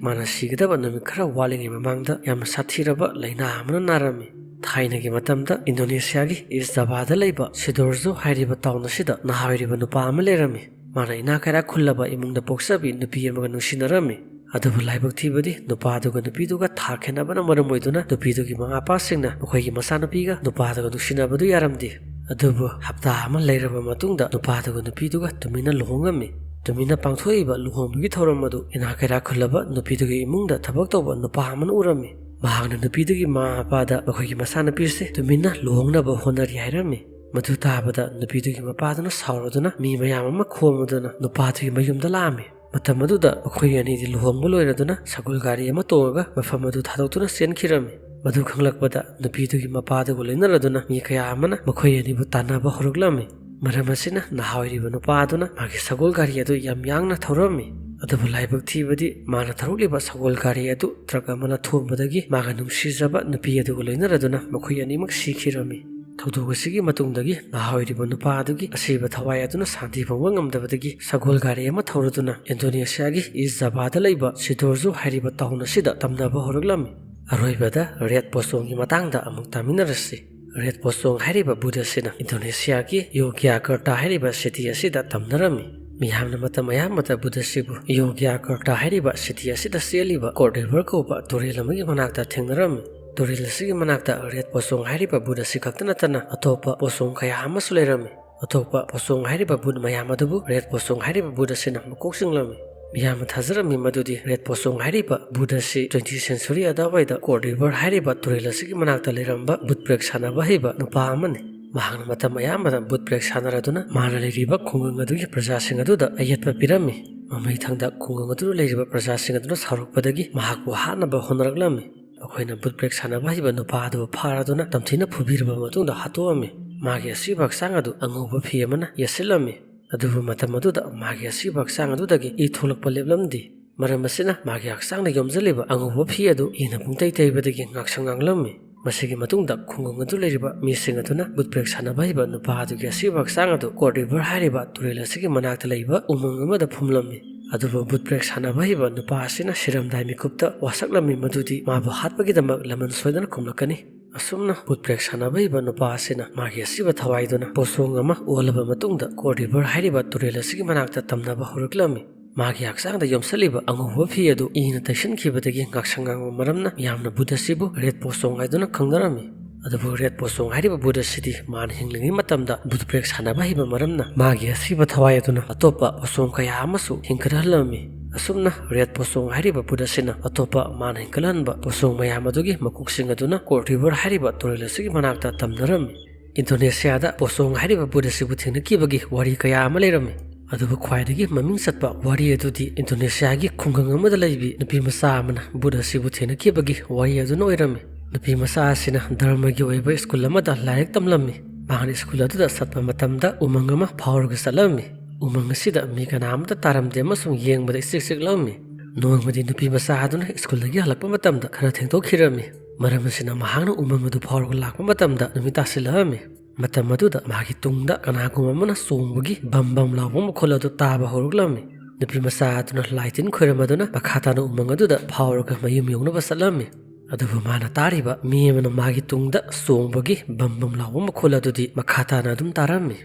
ꯃꯥꯅ ꯁꯤꯒꯗꯕ ꯅꯨꯃꯤꯠ ꯈꯔ ꯋꯥꯠꯂꯤꯉꯩ ꯃꯃꯥꯡꯗ ꯌꯥꯝꯅ ꯁꯥꯊꯤꯔꯕ ꯂꯥꯏꯅꯥ ꯑꯃꯅ ꯅꯥꯔꯝꯃꯤ꯫ ꯊꯥꯏꯅꯒꯤ ꯃꯇꯝꯗ ꯏꯟꯗꯣꯅꯦꯁꯤꯌꯥꯒꯤ ꯏꯁ ꯖꯥꯚꯥꯗ ꯂꯩꯕ ꯁꯤꯗꯣꯔꯖꯣ ꯍꯥꯏꯔꯤꯕ ꯇꯥꯎꯟ ꯑꯁꯤꯗ ꯅꯍꯥ ꯑꯣꯏꯔꯤꯕ ꯅꯨꯄꯥ ꯑꯃ ꯂꯩꯔꯝꯃꯤ꯫ ꯃꯥꯅ ꯏꯅꯥꯛ ꯀꯩꯔꯥꯛ ꯈꯨꯜꯂꯕ ꯏꯃꯨꯡꯗ ꯄꯣꯛꯆꯕꯤ ꯅꯨꯄꯤ ꯑꯃꯒ ꯅꯨꯡꯁꯤꯅꯔꯝꯃꯤ꯫ ꯑꯗꯨꯕꯨ ꯂꯥꯏꯕꯛ ꯊꯤꯕꯗꯤ ꯅꯨꯄꯥꯗꯨꯒ ꯅꯨꯄꯤꯗꯨꯒ ꯊꯥꯛ ꯈꯦꯠꯅꯕꯅ ꯃꯔꯝ ꯑꯣꯏꯗꯨꯅ ꯅꯨꯄꯤꯗꯨꯒꯤ ꯃꯃꯥ ꯃꯄꯥꯁꯤꯡꯅ ꯃꯈꯣꯏꯒꯤ ꯃꯆꯥꯅꯨꯄꯤꯒ ꯅꯨꯄꯥꯗꯨꯒ ꯅꯨꯡꯁꯤꯅꯕꯗꯨ ꯌꯥꯔꯝꯗꯦ꯫ ꯑꯗꯨꯕꯨ ꯍꯞꯇꯥ ꯑꯃ ꯂꯩꯔꯕ ꯃꯇꯨꯡꯗ ꯅꯨꯄꯥꯗꯨꯒ ꯅꯨꯄꯤꯗꯨꯒ ꯇꯨꯃꯤꯟꯅ ꯂꯨꯍꯣꯡꯉꯝꯃꯤ꯫ ꯇꯨꯃꯤꯟꯅ ꯄꯥꯡꯊꯣꯛꯏꯕ ꯂꯨꯍꯣꯡꯕꯒꯤ ꯊꯧꯔꯝ ꯑꯗꯨ ꯏꯅꯥꯛ ꯀꯩꯔꯥꯛ ꯈꯨꯜꯂꯕ ꯅꯨꯄꯤꯗꯨꯒꯤ ꯏꯃꯨꯡꯗ ꯊꯕꯛ ꯇꯧꯕ ꯅꯨꯄꯥ ꯑꯃꯅ ꯎꯔꯝꯃꯤ꯫ ꯃꯍꯥꯛꯅ ꯅꯨꯄꯤꯗꯨꯒꯤ ꯃꯃꯥ ꯃꯄꯥꯗ ꯃꯈꯣꯏꯒꯤ ꯃꯆꯥꯅꯨꯄꯤꯁꯦ ꯇꯨꯃꯤꯟꯅ ꯂꯨꯍꯣꯡꯅꯕ ꯍꯣꯠꯅꯔꯤ ꯍꯥꯏꯔꯝꯃꯤ꯫ ꯃꯗꯨ ꯇꯥꯕꯗ ꯅꯨꯄꯤꯗꯨꯒꯤ ꯃꯄꯥꯗꯨꯅ ꯁꯥꯎꯔꯗꯨꯅ ꯃꯤ ꯃꯌꯥꯝ ꯑꯃ ꯈꯣꯝꯃꯗꯨꯅ ꯅꯨꯄꯥꯗꯨꯒꯤ ꯃꯌꯨꯝꯗ ꯂꯥꯛꯑꯝꯃꯤ꯫ ꯃꯇꯝ ꯑꯗꯨꯗ ꯃꯈꯣꯏ ꯑꯅꯤꯗꯤ ꯂꯨꯍꯣꯡꯕ ꯂꯣꯏꯔꯗꯨꯅ ꯁꯒꯣꯜ ꯒꯥꯔꯤ ꯑꯃ ꯇꯣꯡꯉꯒ ꯃꯐꯝ ꯑꯗꯨ ꯊꯥꯗꯣꯛꯇꯨꯅ ꯆꯦꯟꯈꯤꯔꯝꯃꯤ꯫ ꯃꯗꯨ ꯈꯪꯂꯛꯄꯗ ꯅꯨꯄꯤꯗꯨꯒꯤ ꯃꯄꯥꯗꯨꯒ ꯂꯣꯏꯅꯔꯗꯨꯅ ꯃꯤ ꯀꯌꯥ ꯑꯃꯅ ꯃꯈꯣꯏ ꯑꯅꯤꯕꯨ ꯇꯥꯟꯅꯕ ꯍꯧꯔꯛꯂꯝꯃꯤ꯫ ꯃꯔꯝ ꯑꯁꯤꯅ ꯅꯍꯥ ꯑꯣꯏꯔꯤꯕ ꯅꯨꯄꯥ ꯑꯗꯨꯅ ꯃꯥꯒꯤ ꯁꯒꯣꯜ ꯒꯥꯔꯤ ꯑꯗꯨ ꯌꯥꯝ ꯌꯥꯡꯅ ꯊꯧꯔꯝꯃꯤ꯫ ꯑꯗꯨꯕꯨ ꯂꯥꯏꯕꯛ ꯊꯤꯕꯗꯤ ꯃꯥꯅ ꯊꯧꯔꯛꯂꯤꯕ ꯁꯒꯣꯜ ꯒꯥꯔꯤ ꯑꯗꯨ ꯇ꯭ꯔꯛ ꯑꯃꯅ ꯊꯣꯝꯕꯗꯒꯤ ꯃꯥꯒ ꯅꯨꯡꯁꯤꯖꯕ ꯅꯨꯄꯤ ꯑꯗꯨꯒ ꯂꯣꯏꯅꯔꯗꯨꯅ ꯃꯈꯣꯏ ꯑꯅꯤꯃꯛ ꯁꯤꯈꯤꯔꯝꯃꯤ꯫ ꯊꯧꯗꯣꯛ ꯑꯁꯤꯒꯤ ꯃꯇꯨꯡꯗꯒꯤ ꯅꯍꯥ ꯑꯣꯏꯔꯤꯕ ꯅꯨꯄꯥ ꯑꯗꯨꯒꯤ ꯑꯁꯤꯕ ꯊꯋꯥꯏ ꯑꯗꯨꯅ ꯁꯥꯟꯇꯤ ꯐꯪꯕ ꯉꯝꯗꯕꯗꯒꯤ ꯁꯒꯣꯜ ꯒꯥꯔꯤ ꯑꯃ ꯊꯧꯔꯗꯨꯅ ꯏꯟꯗꯣꯅꯦꯁꯤꯌꯥꯒꯤ ꯏꯁ ꯖꯥꯚꯥꯗ ꯂꯩꯕ ꯁꯤꯗꯣꯔꯖꯨ ꯍꯥꯏꯔꯤꯕ ꯇꯥꯎꯟ ꯑꯁꯤꯗ ꯇꯝꯅꯕ ꯍꯧꯔꯛꯂꯝꯃꯤ꯫ ꯑꯔꯣꯏꯕꯗ ꯔꯦꯠ ꯄꯣꯁꯣꯡꯒꯤ ꯃꯇꯥꯡꯗ ꯑꯃꯨꯛ ꯇꯥꯃꯤꯟꯅꯔꯁꯤ꯫ ꯔꯦꯠ ꯄꯣꯁꯣꯡ ꯍꯥꯏꯔꯤꯕ ꯕꯨꯠ ꯑꯁꯤꯅ ꯏꯟꯗꯣꯅꯦꯁꯤꯌꯥꯒꯤ ꯌꯣꯒ꯭ꯌꯥꯀꯔꯇꯥ ꯍꯥꯏꯔꯤꯕ ꯁꯤꯇꯤ ꯑꯁꯤꯗ ꯇꯝꯅꯔꯝꯃꯤ꯫ ꯃꯤꯌꯥꯝꯅ ꯃꯇꯝ ꯑꯌꯥꯝꯕꯗ ꯕꯨꯠ ꯑꯁꯤꯕꯨ ꯌꯣꯒ꯭ꯌꯥꯀꯔꯇꯥ ꯍꯥꯏꯔꯤꯕ ꯁꯤꯇꯤ ꯑꯁꯤꯗ ꯆꯦꯜꯂꯤꯕ ꯀꯣꯔꯠ ꯔꯤꯚꯔ ꯀꯧꯕ ꯇꯨꯔꯦꯜ ꯑꯃꯒꯤ ꯃꯅꯥꯛꯇ ꯊꯦꯡꯅꯔꯝꯃꯤ꯫ ꯇꯨꯔꯦꯜ ꯑꯁꯤꯒꯤ ꯃꯅꯥꯛꯇ ꯔꯦꯠ ꯄꯣꯁꯣꯡ ꯍꯥꯏꯔꯤꯕ ꯕꯨꯠ ꯑꯁꯤ ꯈꯛꯇ ꯅꯠꯇꯅ ꯑꯇꯣꯞꯄ ꯄꯣꯁꯣꯡ ꯀꯌꯥ ꯑꯃꯁꯨ ꯂꯩꯔꯝꯃꯤ꯫ ꯑꯇꯣꯞꯄ ꯄꯣꯁꯣꯡ ꯍꯥꯏꯔꯤꯕ ꯕꯨꯠ ꯃꯌꯥꯝ ꯑꯗꯨꯕꯨ ꯔꯦꯠ ꯄꯣꯁꯣꯡ ꯍꯥꯏꯔꯤꯕ ꯕꯨꯠ ꯑꯁꯤꯅ ꯃꯀꯣꯛ ꯆꯤꯡꯂꯝꯃꯤ꯫ ꯃꯤꯌꯥꯝꯅ ꯊꯥꯖꯔꯝꯃꯤ ꯃꯗꯨꯗꯤ ꯔꯦꯠ ꯄꯣꯁꯣꯡ ꯍꯥꯏꯔꯤꯕ ꯕꯨꯠ ꯑꯁꯤ ꯇ꯭ꯋꯦꯟꯇꯤ ꯁꯦꯟꯆꯨꯔꯤ ꯑꯗꯨꯋꯥꯏꯗ ꯀꯣꯔꯠ ꯔꯤꯚꯔ ꯍꯥꯏꯔꯤꯕ ꯇꯨꯔꯦꯜ ꯑꯁꯤꯒꯤ ꯃꯅꯥꯛꯇ ꯂꯩꯔꯝꯕ ꯕꯨꯠ ꯕ꯭ꯔꯦꯛ ꯁꯥꯟꯅꯕ ꯍꯩꯕ ꯅꯨꯄꯥ ꯑꯃꯅꯤ꯫ ꯃꯍꯥꯛꯅ ꯃꯇꯝ ꯑꯌꯥꯝꯕꯗ ꯕꯨꯠ ꯕ꯭ꯔꯦꯛ ꯁꯥꯟꯅꯔꯗꯨꯅ ꯃꯥꯅ ꯂꯩꯔꯤꯕ ꯈꯨꯡꯒꯪ ꯑꯗꯨꯒꯤ ꯄ꯭ꯔꯖꯥꯁꯤꯡ ꯑꯗꯨꯗ ꯑꯌꯦꯠꯄ ꯄꯤꯔꯝꯃꯤ꯫ ꯃꯃꯩꯊꯪꯗ ꯈꯨꯡꯒꯪ ꯑꯗꯨꯗ ꯂꯩꯔꯤꯕ ꯄ꯭ꯔꯖꯥꯁꯤꯡ ꯑꯗꯨꯅ ꯁꯥꯎꯔꯛꯄꯗꯒꯤ ꯃꯍꯥꯛꯄꯨ ꯍꯥꯠꯅꯕ ꯍꯣꯠꯅꯔꯛꯂꯝꯃꯤ꯫ ꯃꯈꯣꯏꯅ ꯕꯨꯠ ꯕ꯭ꯔꯦꯛ ꯁꯥꯟꯅꯕ ꯍꯩꯕ ꯅꯨꯄꯥ ꯑꯗꯨꯕꯨ ꯐꯥꯔꯗꯨꯅ ꯇꯝꯊꯤꯅ ꯐꯨꯕꯤꯔꯕ ꯃꯇꯨꯡꯗ ꯍꯥꯠꯇꯣꯛꯑꯝꯃꯤ꯫ ꯃꯥꯒꯤ ꯑꯁꯤꯕ ꯍꯛꯆꯥꯡ ꯑꯗꯨ ꯑꯉꯧꯕ ꯐꯤ ꯑꯃꯅ ꯌꯦꯠꯁꯤꯜꯂꯝꯃꯤ꯫ ꯑꯗꯨꯕꯨ ꯃꯇꯝ ꯑꯗꯨꯗ ꯃꯥꯒꯤ ꯑꯁꯤꯕ ꯍꯛꯆꯥꯡ ꯑꯗꯨꯗꯒꯤ ꯏ ꯊꯣꯛꯂꯛꯄ ꯂꯦꯞꯂꯝꯗꯦ꯫ ꯃꯔꯝ ꯑꯁꯤꯅ ꯃꯥꯒꯤ ꯍꯛꯆꯥꯡꯗ ꯌꯣꯝꯁꯤꯜꯂꯤꯕ ꯑꯉꯧꯕ ꯐꯤ ꯑꯗꯨ ꯏꯅ ꯄꯨꯡꯇꯩ ꯇꯩꯕꯗꯒꯤ ꯉꯥꯡꯁꯪ ꯉꯥꯡꯂꯝꯃꯤ꯫ ꯃꯁꯤꯒꯤ ꯃꯇꯨꯡꯗ ꯈꯨꯡꯒꯪ ꯑꯗꯨ ꯂꯩꯔꯤꯕ ꯃꯤꯁꯤꯡ ꯑꯗꯨꯅ ꯕꯨꯠ ꯕ꯭ꯔꯦꯛ ꯁꯥꯟꯅꯕ ꯍꯩꯕ ꯅꯨꯄꯥ ꯑꯗꯨꯒꯤ ꯑꯁꯤꯕ ꯍꯛꯆꯥꯡ ꯑꯗꯨ ꯀꯣꯔꯠ ꯔꯤꯚꯔ ꯍꯥꯏꯔꯤꯕ ꯇꯨꯔꯦꯜ ꯑꯁꯤꯒꯤ ꯃꯅꯥꯛꯇ ꯂꯩꯕ ꯎꯃꯪ ꯑꯃꯗ ꯐꯨꯝꯂꯝꯃꯤ꯫ ꯑꯗꯨꯕꯨ ꯕꯨꯠ ꯕ꯭ꯔꯦꯛ ꯁꯥꯟꯅꯕ ꯍꯩꯕ ꯅꯨꯄꯥ ꯑꯁꯤꯅ ꯁꯤꯔꯝꯗꯥꯏ ꯃꯤꯀꯨꯞꯇ ꯋꯥꯁꯛꯂꯝꯃꯤ ꯃꯗꯨꯗꯤ ꯃꯥꯕꯨ ꯍꯥꯠꯄꯒꯤꯗꯃꯛ ꯂꯃꯟ ꯁꯣꯏꯗꯅ ꯈꯨꯝꯂꯛꯀꯅꯤ꯫ ꯑꯁꯨꯝꯅ ꯕꯨꯠ ꯕ꯭ꯔꯦꯛ ꯁꯥꯟꯅꯕ ꯍꯩꯕ ꯅꯨꯄꯥ ꯑꯁꯤꯅ ꯃꯥꯒꯤ ꯑꯁꯤꯕ ꯊꯋꯥꯏꯗꯨꯅ ꯄꯣꯠꯁꯣꯡ ꯑꯃ ꯑꯣꯜꯂꯕ ꯃꯇꯨꯡꯗ ꯀꯣꯔꯠ ꯔꯤꯚꯔ ꯍꯥꯏꯔꯤꯕ ꯇꯨꯔꯦꯜ ꯑꯁꯤꯒꯤ ꯃꯅꯥꯛꯇ ꯇꯝꯅꯕ ꯍꯧꯔꯛꯂꯝꯃꯤ꯫ ꯃꯥꯒꯤ ꯍꯛꯆꯥꯡꯗ ꯌꯣꯝꯁꯤꯜꯂꯤꯕ ꯑꯉꯧꯕ ꯐꯤ ꯑꯗꯨ ꯏꯅ ꯇꯩꯁꯤꯟꯈꯤꯕꯗꯒꯤ ꯉꯥꯛꯁꯪ ꯉꯥꯡꯕ ꯃꯔꯝꯅ ꯃꯤꯌꯥꯝꯅ ꯕꯨꯠ ꯑꯁꯤꯕꯨ ꯔꯦꯠ ꯄꯣꯁꯣꯡ ꯍꯥꯏꯗꯨꯅ ꯈꯪꯅꯔꯝꯃꯤ꯫ ꯑꯗꯨꯕꯨ ꯔꯦꯠ ꯄꯣꯁꯣꯡ ꯍꯥꯏꯔꯤꯕ ꯕꯨꯠ ꯑꯁꯤꯗꯤ ꯃꯥꯅ ꯍꯤꯡꯂꯤꯉꯩ ꯃꯇꯝꯗ ꯕꯨꯠ ꯕ꯭ꯔꯦꯛ ꯁꯥꯟꯅꯕ ꯍꯩꯕ ꯃꯔꯝꯅ ꯃꯥꯒꯤ ꯑꯁꯤꯕ ꯊꯋꯥꯏ ꯑꯗꯨꯅ ꯑꯇꯣꯞꯄ ꯄꯣꯁꯣꯡ ꯀꯌꯥ ꯑꯃꯁꯨ ꯍꯤꯡꯒꯠꯍꯜꯂꯝꯃꯤ꯫ ꯑꯁꯨꯝꯅ ꯔꯦꯠ ꯄꯣꯁꯣꯡ ꯍꯥꯏꯔꯤꯕ ꯕꯨꯠ ꯑꯁꯤꯅ ꯑꯇꯣꯞꯄ ꯃꯥꯅ ꯍꯤꯡꯒꯠꯍꯟꯕ ꯄꯣꯁꯣꯡ ꯃꯌꯥꯝ ꯑꯗꯨꯒꯤ ꯃꯀꯣꯛꯁꯤꯡ ꯑꯗꯨꯅ ꯀꯣꯔꯠ ꯔꯤꯚꯔ ꯍꯥꯏꯔꯤꯕ ꯇꯨꯔꯦꯜ ꯑꯁꯤꯒꯤ ꯃꯅꯥꯛꯇ ꯇꯝꯅꯔꯝꯃꯤ꯫ ꯏꯟꯗꯣꯅꯦꯁꯤꯌꯥꯗ ꯄꯣꯁꯣꯡ ꯍꯥꯏꯔꯤꯕ ꯕꯨꯠ ꯑꯁꯤꯕꯨ ꯊꯦꯡꯅꯈꯤꯕꯒꯤ ꯋꯥꯔꯤ ꯀꯌꯥ ꯑꯃ ꯂꯩꯔꯝꯃꯤ꯫ ꯑꯗꯨꯕꯨ ꯈ꯭ꯋꯥꯏꯗꯒꯤ ꯃꯃꯤꯡ ꯆꯠꯄ ꯋꯥꯔꯤ ꯑꯗꯨꯗꯤ ꯏꯟꯗꯣꯅꯦꯁꯤꯌꯥꯒꯤ ꯈꯨꯡꯒꯪ ꯑꯃꯗ ꯂꯩꯕꯤ ꯅꯨꯄꯤ ꯃꯆꯥ ꯑꯃꯅ ꯕꯨꯠ ꯑꯁꯤꯕꯨ ꯊꯦꯡꯅꯈꯤꯕꯒꯤ ꯋꯥꯔꯤ ꯑꯗꯨꯅ ꯑꯣꯏꯔꯝꯃꯤ꯫ ꯅꯨꯄꯤ ꯃꯆꯥ ꯑꯁꯤꯅ ꯙꯔꯃꯒꯤ ꯑꯣꯏꯕ ꯁ꯭ꯀꯨꯜ ꯑꯃꯗ ꯂꯥꯏꯔꯤꯛ ꯇꯝꯂꯝꯃꯤ꯫ ꯃꯍꯥꯛꯅ ꯁ꯭ꯀꯨꯜ ꯑꯗꯨꯗ ꯆꯠꯄ ꯃꯇꯝꯗ ꯎꯃꯪ ꯑꯃ ꯐꯥꯎꯔꯒ ꯆꯠꯂꯝꯃꯤ꯫ ꯎꯃꯪ ꯑꯁꯤꯗ ꯃꯤ ꯀꯅꯥ ꯑꯃꯠꯇ ꯇꯥꯔꯝꯗꯦ ꯑꯃꯁꯨꯡ ꯌꯦꯡꯕꯗ ꯏꯆꯤꯛ ꯆꯤꯛꯂꯝꯃꯤ꯫ ꯅꯣꯡꯃꯗꯤ ꯅꯨꯄꯤ ꯃꯆꯥ ꯑꯗꯨꯅ ꯁ꯭ꯀꯨꯜꯗꯒꯤ ꯍꯜꯂꯛꯄ ꯃꯇꯝꯗ ꯈꯔ ꯊꯦꯡꯗꯣꯛꯈꯤꯔꯝꯃꯤ꯫ ꯃꯔꯝ ꯑꯁꯤꯅ ꯃꯍꯥꯛꯅ ꯎꯃꯪ ꯑꯗꯨ ꯐꯥꯎꯔꯒ ꯂꯥꯛꯄ ꯃꯇꯝꯗ ꯅꯨꯃꯤꯠ ꯇꯥꯁꯤꯜꯂꯛꯑꯝꯃꯤ꯫ ꯃꯇꯝ ꯑꯗꯨꯗ ꯃꯍꯥꯛꯀꯤ ꯇꯨꯡꯗ ꯀꯅꯥꯒꯨꯝꯕ ꯑꯃꯅ ꯆꯣꯡꯕꯒꯤ ꯕꯝ ꯕꯝ ꯂꯥꯎꯕ ꯃꯈꯣꯜ ꯑꯗꯨ ꯇꯥꯕ ꯍꯧꯔꯛꯂꯝꯃꯤ꯫ ꯅꯨꯄꯤ ꯃꯆꯥ ꯑꯗꯨꯅ ꯂꯥꯏ ꯇꯤꯟ ꯈꯣꯏꯔꯝꯗꯨꯅ ꯃꯈꯥ ꯇꯥꯅ ꯎꯃꯪ ꯑꯗꯨꯗ ꯐꯥꯎꯔꯒ ꯃꯌꯨꯝ ꯌꯧꯅꯕ ꯆꯠꯂꯝꯃꯤ꯫ ꯑꯗꯨꯕꯨ ꯃꯥꯅ ꯇꯥꯔꯤꯕ ꯃꯤ ꯑꯃꯅ ꯃꯥꯒꯤ ꯇꯨꯡꯗ ꯆꯣꯡꯕꯒꯤ ꯕꯝ ꯕꯝ ꯂꯥꯎꯕ ꯃꯈꯣꯜ ꯑꯗꯨꯗꯤ ꯃꯈꯥ ꯇꯥꯅ ꯑꯗꯨꯝ ꯇꯥꯔꯝꯃꯤ꯫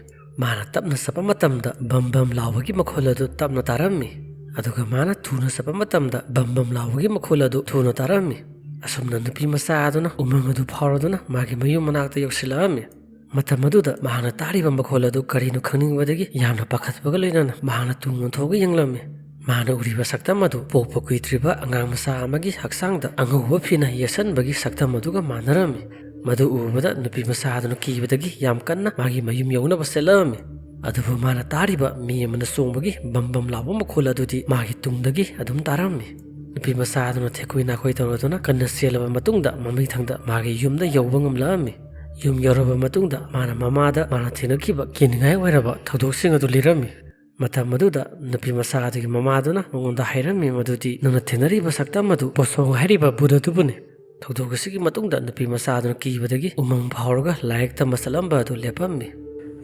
ꯃꯥꯅ ꯇꯞꯅ ꯆꯠꯄ ꯃꯇꯝꯗ ꯕꯝ ꯕꯝ ꯂꯥꯎꯕꯒꯤ ꯃꯈꯣꯜ ꯑꯗꯨ ꯇꯞꯅ ꯇꯥꯔꯝꯃꯤ꯫ ꯑꯗꯨꯒ ꯃꯥꯅ ꯊꯨꯅ ꯆꯠꯄ ꯃꯇꯝꯗ ꯕꯝ ꯕꯝ ꯂꯥꯎꯕꯒꯤ ꯃꯈꯣꯜ ꯑꯗꯨ ꯊꯨꯅ ꯇꯥꯔꯝꯃꯤ꯫ ꯑꯁꯨꯝꯅ ꯅꯨꯄꯤ ꯃꯆꯥ ꯑꯗꯨꯅ ꯎꯃꯪ ꯑꯗꯨ ꯐꯥꯎꯔꯗꯨꯅ ꯃꯥꯒꯤ ꯃꯌꯨꯝ ꯃꯅꯥꯛꯇ ꯌꯧꯁꯤꯜꯂꯛꯑꯝꯃꯤ꯫ ꯃꯇꯝ ꯑꯗꯨꯗ ꯃꯍꯥꯛꯅ ꯇꯥꯔꯤꯕ ꯃꯈꯣꯜ ꯑꯗꯨ ꯀꯔꯤꯅꯣ ꯈꯪꯅꯤꯡꯕꯗꯒꯤ ꯌꯥꯝꯅ ꯄꯥꯈꯠꯄꯒ ꯂꯣꯏꯅꯅ ꯃꯍꯥꯛꯅ ꯇꯨꯡ ꯑꯣꯟꯊꯣꯛꯑꯒ ꯌꯦꯡꯂꯝꯃꯤ꯫ ꯃꯍꯥꯛꯅ ꯎꯔꯤꯕ ꯁꯛꯇꯝ ꯑꯗꯨ ꯄꯣꯛꯄ ꯀꯨꯏꯗ꯭ꯔꯤꯕ ꯑꯉꯥꯡ ꯃꯆꯥ ꯑꯃꯒꯤ ꯍꯛꯆꯥꯡꯗ ꯑꯉꯧꯕ ꯐꯤꯅ ꯌꯦꯠꯁꯟꯕꯒꯤ ꯁꯛꯇꯝ ꯑꯗꯨꯒ ꯃꯥꯟꯅꯔꯝꯃꯤ꯫ ꯃꯗꯨ ꯎꯕꯗ ꯅꯨꯄꯤ ꯃꯆꯥ ꯑꯗꯨꯅ ꯀꯤꯕꯗꯒꯤ ꯌꯥꯝ ꯀꯟꯅ ꯃꯥꯒꯤ ꯃꯌꯨꯝ ꯌꯧꯅꯕ ꯆꯦꯜꯂꯛꯑꯝꯃꯤ꯫ ꯑꯗꯨꯕꯨ ꯃꯥꯅ ꯇꯥꯔꯤꯕ ꯃꯤ ꯑꯃꯅ ꯆꯣꯡꯕꯒꯤ ꯕꯝ ꯕꯝ ꯂꯥꯎꯕ ꯃꯈꯣꯜ ꯑꯗꯨꯗꯤ ꯃꯥꯒꯤ ꯇꯨꯡꯗꯒꯤ ꯑꯗꯨꯝ ꯇꯥꯔꯝꯃꯤ꯫ ꯅꯨꯄꯤ ꯃꯆꯥ ꯑꯗꯨꯅ ꯊꯦꯛꯀꯣꯏ ꯅꯥꯈꯣꯏ ꯇꯧꯔꯗꯨꯅ ꯀꯟꯅ ꯆꯦꯜꯂꯕ ꯃꯇꯨꯡꯗ ꯃꯃꯩꯊꯪꯗ ꯃꯥꯒꯤ ꯌꯨꯝꯗ ꯌꯧꯕ ꯉꯝꯂꯛꯑꯝꯃꯤ꯫ ꯌꯨꯝ ꯌꯧꯔꯕ ꯃꯇꯨꯡꯗ ꯃꯥꯅ ꯃꯃꯥꯗ ꯃꯥꯅ ꯊꯦꯡꯅꯈꯤꯕ ꯀꯤꯅꯤꯡꯉꯥꯏ ꯑꯣꯏꯔꯕ ꯊꯧꯗꯣꯛꯁꯤꯡ ꯑꯗꯨ ꯂꯤꯔꯝꯃꯤ꯫ ꯃꯇꯝ ꯑꯗꯨꯗ ꯅꯨꯄꯤ ꯃꯆꯥ ꯑꯗꯨꯒꯤ ꯃꯃꯥꯗꯨꯅ ꯃꯉꯣꯟꯗ ꯍꯥꯏꯔꯝꯃꯤ ꯃꯗꯨꯗꯤ, "ꯅꯪꯅ ꯊꯦꯡꯅꯔꯤꯕ ꯁꯛꯇꯝ ꯑꯗꯨ ꯕꯣꯁꯣꯡ ꯍꯥꯏꯔꯤꯕ ꯕꯨꯠ ꯑꯗꯨꯕꯨꯅꯤ"꯫ ꯊꯧꯗꯣꯛ ꯑꯁꯤꯒꯤ ꯃꯇꯨꯡꯗ ꯅꯨꯄꯤ ꯃꯆꯥ ꯑꯗꯨꯅ ꯀꯤꯕꯗꯒꯤ ꯎꯃꯪ ꯐꯥꯎꯔꯒ ꯂꯥꯏꯔꯤꯛ ꯇꯝꯕ ꯆꯠꯂꯝꯕ ꯑꯗꯨ ꯂꯦꯞꯄꯝꯃꯤ꯫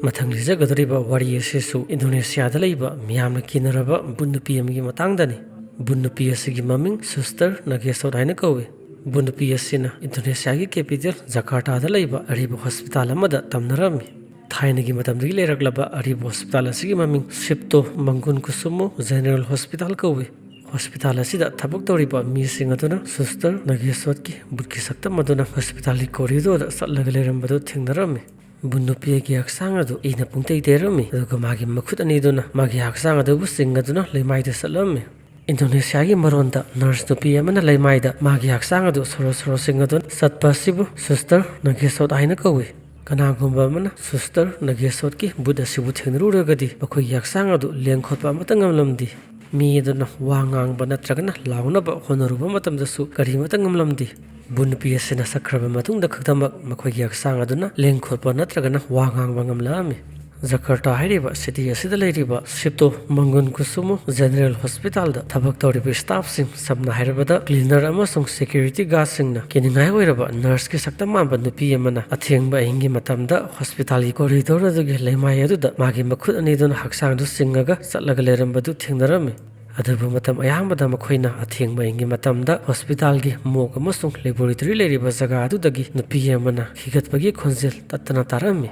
ꯃꯊꯪ ꯂꯤꯖꯒꯗꯧꯔꯤꯕ ꯋꯥꯔꯤ ꯑꯁꯤꯁꯨ ꯏꯟꯗꯣꯅꯦꯁꯤꯌꯥꯗ ꯂꯩꯕ ꯃꯤꯌꯥꯝꯅ ꯀꯤꯅꯔꯕ ꯕꯨꯠ ꯅꯨꯄꯤ ꯑꯃꯒꯤ ꯃꯇꯥꯡꯗꯅꯤ꯫ ꯕꯨꯠ ꯅꯨꯄꯤ ꯑꯁꯤꯒꯤ ꯃꯃꯤꯡ ꯁꯤꯁꯇꯔ ꯅꯥꯒꯦꯁꯣꯠ ꯍꯥꯏꯅ ꯀꯧꯏ꯫ ꯕꯨꯠ ꯅꯨꯄꯤ ꯑꯁꯤꯅ ꯏꯟꯗꯣꯅꯦꯁꯤꯌꯥꯒꯤ ꯀꯦꯄꯤꯇꯦꯜ ꯖꯀꯥꯔꯇꯥꯗ ꯂꯩꯕ ꯑꯔꯤꯕ ꯍꯣꯁꯄꯤꯇꯥꯜ ꯑꯃꯗ ꯇꯝꯅꯔꯝꯃꯤ꯫ ꯊꯥꯏꯅꯒꯤ ꯃꯇꯝꯗꯒꯤ ꯂꯩꯔꯛꯂꯕ ꯑꯔꯤꯕ ꯍꯣꯁꯄꯤꯇꯥꯜ ꯑꯁꯤꯒꯤ ꯃꯃꯤꯡ ꯁꯤꯞꯇꯣ ꯃꯪꯒꯨꯟ ꯀꯨꯁꯨꯃꯣ ꯖꯦꯅꯔꯦꯜ ꯍꯣꯁꯄꯤꯇꯥꯜ ꯀꯧꯏ꯫ ꯍꯣꯁꯄꯤꯇꯥꯜ ꯑꯁꯤꯗ ꯊꯕꯛ ꯇꯧꯔꯤꯕ ꯃꯤꯁꯤꯡ ꯑꯗꯨꯅ ꯁꯤꯁꯇꯔ ꯅꯥꯒꯦꯁꯣꯠꯀꯤ ꯕꯨꯠꯀꯤ ꯁꯛꯇꯝ ꯑꯗꯨꯅ ꯍꯣꯁꯄꯤꯇꯥꯜꯒꯤ ꯀꯣꯔꯤꯗꯣꯔꯗ ꯆꯠꯂꯒ ꯂꯩꯔꯝꯕꯗꯨ ꯊꯦꯡꯅꯔꯝꯃꯤ꯫ ꯕꯨꯠ ꯅꯨꯄꯤ ꯑꯗꯨꯒꯤ ꯍꯛꯆꯥꯡ ꯑꯗꯨ ꯏꯅ ꯄꯨꯡꯇꯩ ꯇꯩꯔꯝꯃꯤ, ꯑꯗꯨꯒ ꯃꯥꯒꯤ ꯃꯈꯨꯠ ꯑꯅꯤꯗꯨꯅ ꯃꯥꯒꯤ ꯍꯛꯆꯥꯡ ꯑꯗꯨꯕꯨ ꯆꯤꯡꯉꯗꯨꯅ ꯂꯩꯃꯥꯏꯗ ꯆꯠꯂꯝꯃꯤ꯫ ꯏꯟꯗꯣꯅꯦꯁꯤꯌꯥꯒꯤ ꯃꯔꯣꯟꯗ ꯅꯔꯁ ꯅꯨꯄꯤ ꯑꯃꯅ ꯂꯩꯃꯥꯏꯗ ꯃꯥꯒꯤ ꯍꯛꯆꯥꯡ ꯑꯗꯨ ꯁꯣꯔꯣ ꯁꯣꯔꯣ ꯆꯤꯡꯉꯗꯨꯅ ꯆꯠꯄ ꯑꯁꯤꯕꯨ ꯁꯤꯁꯇꯔ ꯅꯥꯒꯦꯁꯣꯠ ꯍꯥꯏꯅ ꯀꯧꯏ꯫ ꯀꯅꯥꯒꯨꯝꯕ ꯑꯃꯅ ꯁꯤꯁꯇꯔ ꯅꯥꯒꯦꯁꯣꯠꯀꯤ ꯕꯨꯠ ꯑꯁꯤꯕꯨ ꯊꯦꯡꯅꯔꯨꯔꯒꯗꯤ ꯃꯈꯣꯏꯒꯤ ꯍꯛꯆꯥꯡ ꯑꯗꯨ ꯂꯦꯡ ꯈꯣꯠꯄ ꯑꯃꯠꯇ ꯉꯝꯂꯝꯗꯦ꯫ ꯃꯤ ꯑꯗꯨꯅ ꯋꯥ ꯉꯥꯡꯕ ꯅꯠꯇ꯭ꯔꯒꯅ ꯂꯥꯎꯅꯕ ꯍꯣꯠꯅꯔꯨꯕ ꯃꯇꯝꯗꯁꯨ ꯀꯔꯤꯃꯠꯇ ꯉꯝꯂꯝꯗꯦ꯫ ꯕꯨꯠ ꯅꯨꯄꯤ ꯑꯁꯤꯅ ꯆꯠꯈ꯭ꯔꯕ ꯃꯇꯨꯡꯗ ꯈꯛꯇꯃꯛ ꯃꯈꯣꯏꯒꯤ ꯍꯛꯆꯥꯡ ꯑꯗꯨꯅ ꯂꯦꯡ ꯈꯣꯠꯄ ꯅꯠꯇ꯭ꯔꯒꯅ ꯋꯥ ꯉꯥꯡꯕ ꯉꯝꯂꯛꯑꯝꯃꯤ꯫ ꯖꯀꯥꯔꯇꯥ ꯍꯥꯏꯔꯤꯕ ꯁꯤꯇꯤ ꯑꯁꯤꯗ ꯂꯩꯔꯤꯕ ꯁꯤꯞꯇꯣ ꯃꯪꯒꯨꯟ ꯀꯨꯁꯨꯃꯣ ꯖꯦꯅꯔꯦꯜ ꯍꯣꯁꯄꯤꯇꯥꯜꯗ ꯊꯕꯛ ꯇꯧꯔꯤꯕ ꯁ꯭ꯇꯥꯐꯁꯤꯡ, ꯁꯝꯅ ꯍꯥꯏꯔꯕꯗ ꯀ꯭ꯂꯤꯅꯔ ꯑꯃꯁꯨꯡ ꯁꯦꯀ꯭ꯌꯨꯔꯤꯇꯤ ꯒꯥꯔꯗꯁꯤꯡꯅ, ꯀꯤꯅꯤꯡꯉꯥꯏ ꯑꯣꯏꯔꯕ ꯅꯔꯁꯀꯤ ꯁꯛꯇꯝ ꯃꯥꯟꯕ ꯅꯨꯄꯤ ꯑꯃꯅ ꯑꯊꯦꯡꯕ ꯑꯍꯤꯡꯒꯤ ꯃꯇꯝꯗ ꯍꯣꯁꯄꯤꯇꯥꯜꯒꯤ ꯀꯣꯔꯤꯗꯣꯔ ꯑꯗꯨꯒꯤ ꯂꯩꯃꯥꯏ ꯑꯗꯨꯗ ꯃꯥꯒꯤ ꯃꯈꯨꯠ ꯑꯅꯤꯗꯨꯅ ꯍꯛꯆꯥꯡꯗꯨ ꯆꯤꯡꯉꯒ ꯆꯠꯂꯒ ꯂꯩꯔꯝꯕꯗꯨ ꯊꯦꯡꯅꯔꯝꯃꯤ꯫ ꯑꯗꯨꯕꯨ ꯃꯇꯝ ꯑꯌꯥꯝꯕꯗ ꯃꯈꯣꯏꯅ ꯑꯊꯦꯡꯕ ꯑꯍꯤꯡꯒꯤ ꯃꯇꯝꯗ ꯍꯣꯁꯄꯤꯇꯥꯜꯒꯤ ꯃꯣꯔꯒ ꯑꯃꯁꯨꯡ ꯂꯦꯕꯣꯔꯦꯇꯣꯔꯤ ꯂꯩꯔꯤꯕ ꯖꯒꯥ ꯑꯗꯨꯗꯒꯤ ꯅꯨꯄꯤ ꯑꯃꯅ ꯍꯤꯒꯠꯄꯒꯤ ꯈꯣꯟꯖꯦꯜ ꯇꯠꯇꯅ ꯇꯥꯔꯝꯃꯤ꯫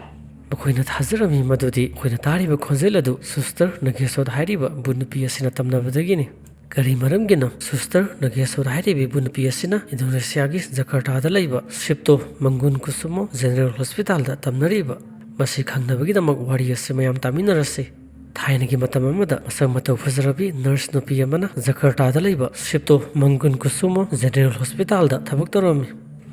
ꯃꯈꯣꯏꯅ ꯊꯥꯖꯔꯝꯃꯤ ꯃꯗꯨꯗꯤ ꯃꯈꯣꯏꯅ ꯇꯥꯔꯤꯕ ꯈꯣꯟꯖꯦꯜ ꯑꯗꯨ ꯁꯤꯁꯇꯔ ꯅꯥꯒꯦꯁꯣꯠ ꯍꯥꯏꯔꯤꯕ ꯕꯨꯠ ꯅꯨꯄꯤ ꯑꯁꯤꯅ ꯇꯝꯅꯕꯗꯒꯤꯅꯤ꯫ ꯀꯔꯤ ꯃꯔꯝꯒꯤꯅꯣ ꯁꯤꯁꯇꯔ ꯅꯥꯒꯦꯁꯣꯠ ꯍꯥꯏꯔꯤꯕ ꯕꯨꯠ ꯅꯨꯄꯤ ꯑꯁꯤꯅ ꯏꯟꯗꯣꯅꯦꯁꯤꯌꯥꯒꯤ ꯖꯀꯥꯔꯇꯥꯗ ꯂꯩꯕ ꯁꯤꯞꯇꯣ ꯃꯪꯒꯨꯟ ꯀꯨꯁꯨꯃꯣ ꯖꯦꯅꯔꯦꯜ ꯍꯣꯁꯄꯤꯇꯥꯜꯗ ꯇꯝꯅꯔꯤꯕ? ꯃꯁꯤ ꯈꯪꯅꯕꯒꯤꯗꯃꯛ ꯋꯥꯔꯤ ꯑꯁꯤ ꯃꯌꯥꯝ ꯇꯥꯃꯤꯟꯅꯔꯁꯤ꯫ ꯊꯥꯏꯅꯒꯤ ꯃꯇꯝ ꯑꯃꯗ ꯃꯁꯛ ꯃꯇꯧ ꯐꯖꯔꯕꯤ ꯅꯔꯁ ꯅꯨꯄꯤ ꯑꯃꯅ ꯖꯀꯥꯔꯇꯥꯗ ꯂꯩꯕ ꯁꯤꯞꯇꯣ ꯃꯪꯒꯨꯟ ꯀꯨꯁꯨꯃꯣ ꯖꯦꯅꯔꯦꯜ ꯍꯣꯁꯄꯤꯇꯥꯜꯗ ꯊꯕꯛ ꯇꯧꯔꯝꯃꯤ꯫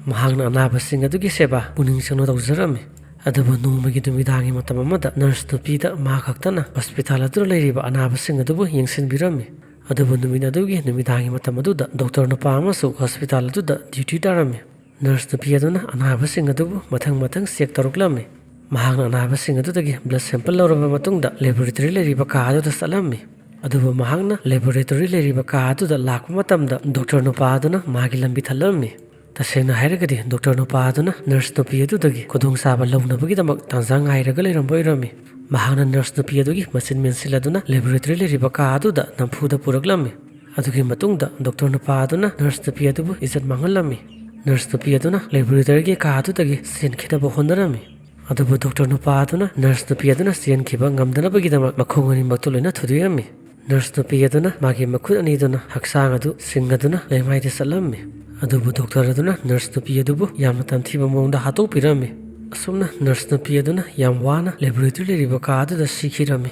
ꯃꯍꯥꯛꯅ ꯑꯅꯥꯕꯁꯤꯡ ꯑꯗꯨꯒꯤ ꯁꯦꯕꯥ ꯄꯨꯛꯅꯤꯡ ꯆꯪꯅ ꯇꯧꯖꯔꯝꯃꯤ꯫ ꯑꯗꯨꯕꯨ ꯅꯣꯡꯃꯒꯤ ꯅꯨꯃꯤꯗꯥꯡꯒꯤ ꯃꯇꯝ ꯑꯃꯗ ꯅꯔꯁ ꯅꯨꯄꯤꯗ ꯃꯍꯥꯛ ꯈꯛꯇꯅ ꯍꯣꯁꯄꯤꯇꯥꯜ ꯑꯗꯨꯗ ꯂꯩꯔꯤꯕ ꯑꯅꯥꯕꯁꯤꯡ ꯑꯗꯨꯕꯨ ꯌꯦꯡꯁꯤꯟꯕꯤꯔꯝꯃꯤ꯫ ꯑꯗꯨꯕꯨ ꯅꯨꯃꯤꯠ ꯑꯗꯨꯒꯤ ꯅꯨꯃꯤꯗꯥꯡꯒꯤ ꯃꯇꯝ ꯑꯗꯨꯗ ꯗꯣꯛꯇꯔ ꯅꯨꯄꯥ ꯑꯃꯁꯨ ꯍꯣꯁꯄꯤꯇꯥꯜ ꯑꯗꯨꯗ ꯗ꯭ꯌꯨꯇꯤ ꯇꯥꯔꯝꯃꯤ꯫ ꯅꯔꯁ ꯅꯨꯄꯤ ꯑꯗꯨꯅ ꯑꯅꯥꯕꯁꯤꯡ ꯑꯗꯨꯕꯨ ꯃꯊꯪ ꯃꯊꯪ ꯆꯦꯛ ꯇꯧꯔꯛꯂꯝꯃꯤ꯫ ꯃꯍꯥꯛꯅ ꯑꯅꯥꯕꯁꯤꯡ ꯑꯗꯨꯗꯒꯤ blood sample ꯂꯧꯔꯕ ꯃꯇꯨꯡꯗ laboratory ꯂꯩꯔꯤꯕ ꯀꯥ ꯑꯗꯨꯗ ꯆꯠꯂꯝꯃꯤ꯫ ꯑꯗꯨꯕꯨ ꯃꯍꯥꯛꯅ laboratory ꯂꯩꯔꯤꯕ ꯀꯥ ꯑꯗꯨꯗ ꯂꯥꯛꯄ ꯃꯇꯝꯗ doctor ꯅꯨꯄꯥ ꯑꯗꯨꯅ ꯃꯥꯒꯤ ꯂꯝꯕꯤ ꯊꯠꯂꯝꯃꯤ꯫ ꯇꯁꯦꯡꯅ ꯍꯥꯏꯔꯒꯗꯤ doctor ꯅꯨꯄꯥ ꯑꯗꯨꯅ nurse ꯅꯨꯄꯤ ꯑꯗꯨꯗꯒꯤ ꯈꯨꯗꯣꯡꯆꯥꯕ ꯂꯧꯅꯕꯒꯤꯗꯃꯛ ꯇꯥꯟꯖꯥ ꯉꯥꯏꯔꯒ ꯂꯩꯔꯝꯕ ꯑꯣꯏꯔꯝꯃꯤ꯫ ꯃꯍꯥꯛꯅ nurse ꯅꯨꯄꯤ ꯑꯗꯨꯒꯤ ꯃꯆꯤꯟ ꯃꯦꯟꯁꯤꯜꯂꯗꯨꯅ laboratory ꯂꯩꯔꯤꯕ ꯀꯥ ꯑꯗꯨꯗ ꯅꯝꯐꯨꯗ ꯄꯨꯔꯛꯂꯝꯃꯤ꯫ ꯑꯗꯨꯒꯤ ꯃꯇꯨꯡꯗ doctor ꯅꯨꯄꯥ ꯑꯗꯨꯅ nurse ꯅꯨꯄꯤ ꯑꯗꯨꯕꯨ ꯏꯖꯠ ꯃꯥꯡꯍꯜꯂꯝꯃꯤ꯫ Nurse ꯅꯨꯄꯤ ꯑꯗꯨꯅ laboratoryꯒꯤ ꯀꯥ ꯑꯗꯨꯗꯒꯤ ꯆꯦꯟꯈꯤꯅꯕ ꯍꯣꯠꯅꯔꯝꯃꯤ꯫ ꯑꯗꯨꯕꯨ doctor ꯅꯨꯄꯥ ꯑꯗꯨꯅ nurse ꯅꯨꯄꯤ ꯑꯗꯨꯅ ꯆꯦꯟꯈꯤꯕ ꯉꯝꯗꯅꯕꯒꯤꯗꯃꯛ ꯃꯈꯣꯡ ꯑꯅꯤꯃꯛꯇꯨ ꯂꯣꯏꯅ ꯊꯨꯗꯦꯛꯑꯝꯃꯤ꯫ Nurse ꯅꯨꯄꯤ ꯑꯗꯨꯅ ꯃꯥꯒꯤ ꯃꯈꯨꯠ ꯑꯅꯤꯗꯨꯅ ꯍꯛꯆꯥꯡ ꯑꯗꯨ ꯆꯤꯡꯉꯗꯨꯅ ꯂꯩꯃꯥꯏꯗ ꯆꯠꯂꯝꯃꯤ꯫ ꯑꯗꯨꯕꯨ doctor ꯑꯗꯨꯅ nurse ꯅꯨꯄꯤ ꯑꯗꯨꯕꯨ ꯌꯥꯝꯅ ꯇꯝꯊꯤꯕ ꯃꯑꯣꯡꯗ ꯍꯥꯠꯇꯣꯛꯄꯤꯔꯝꯃꯤ꯫ ꯑꯁꯨꯝꯅ nurse ꯅꯨꯄꯤ ꯑꯗꯨꯅ ꯌꯥꯝ ꯋꯥꯅ laboratory ꯂꯩꯔꯤꯕ ꯀꯥ ꯑꯗꯨꯗ ꯁꯤꯈꯤꯔꯝꯃꯤ꯫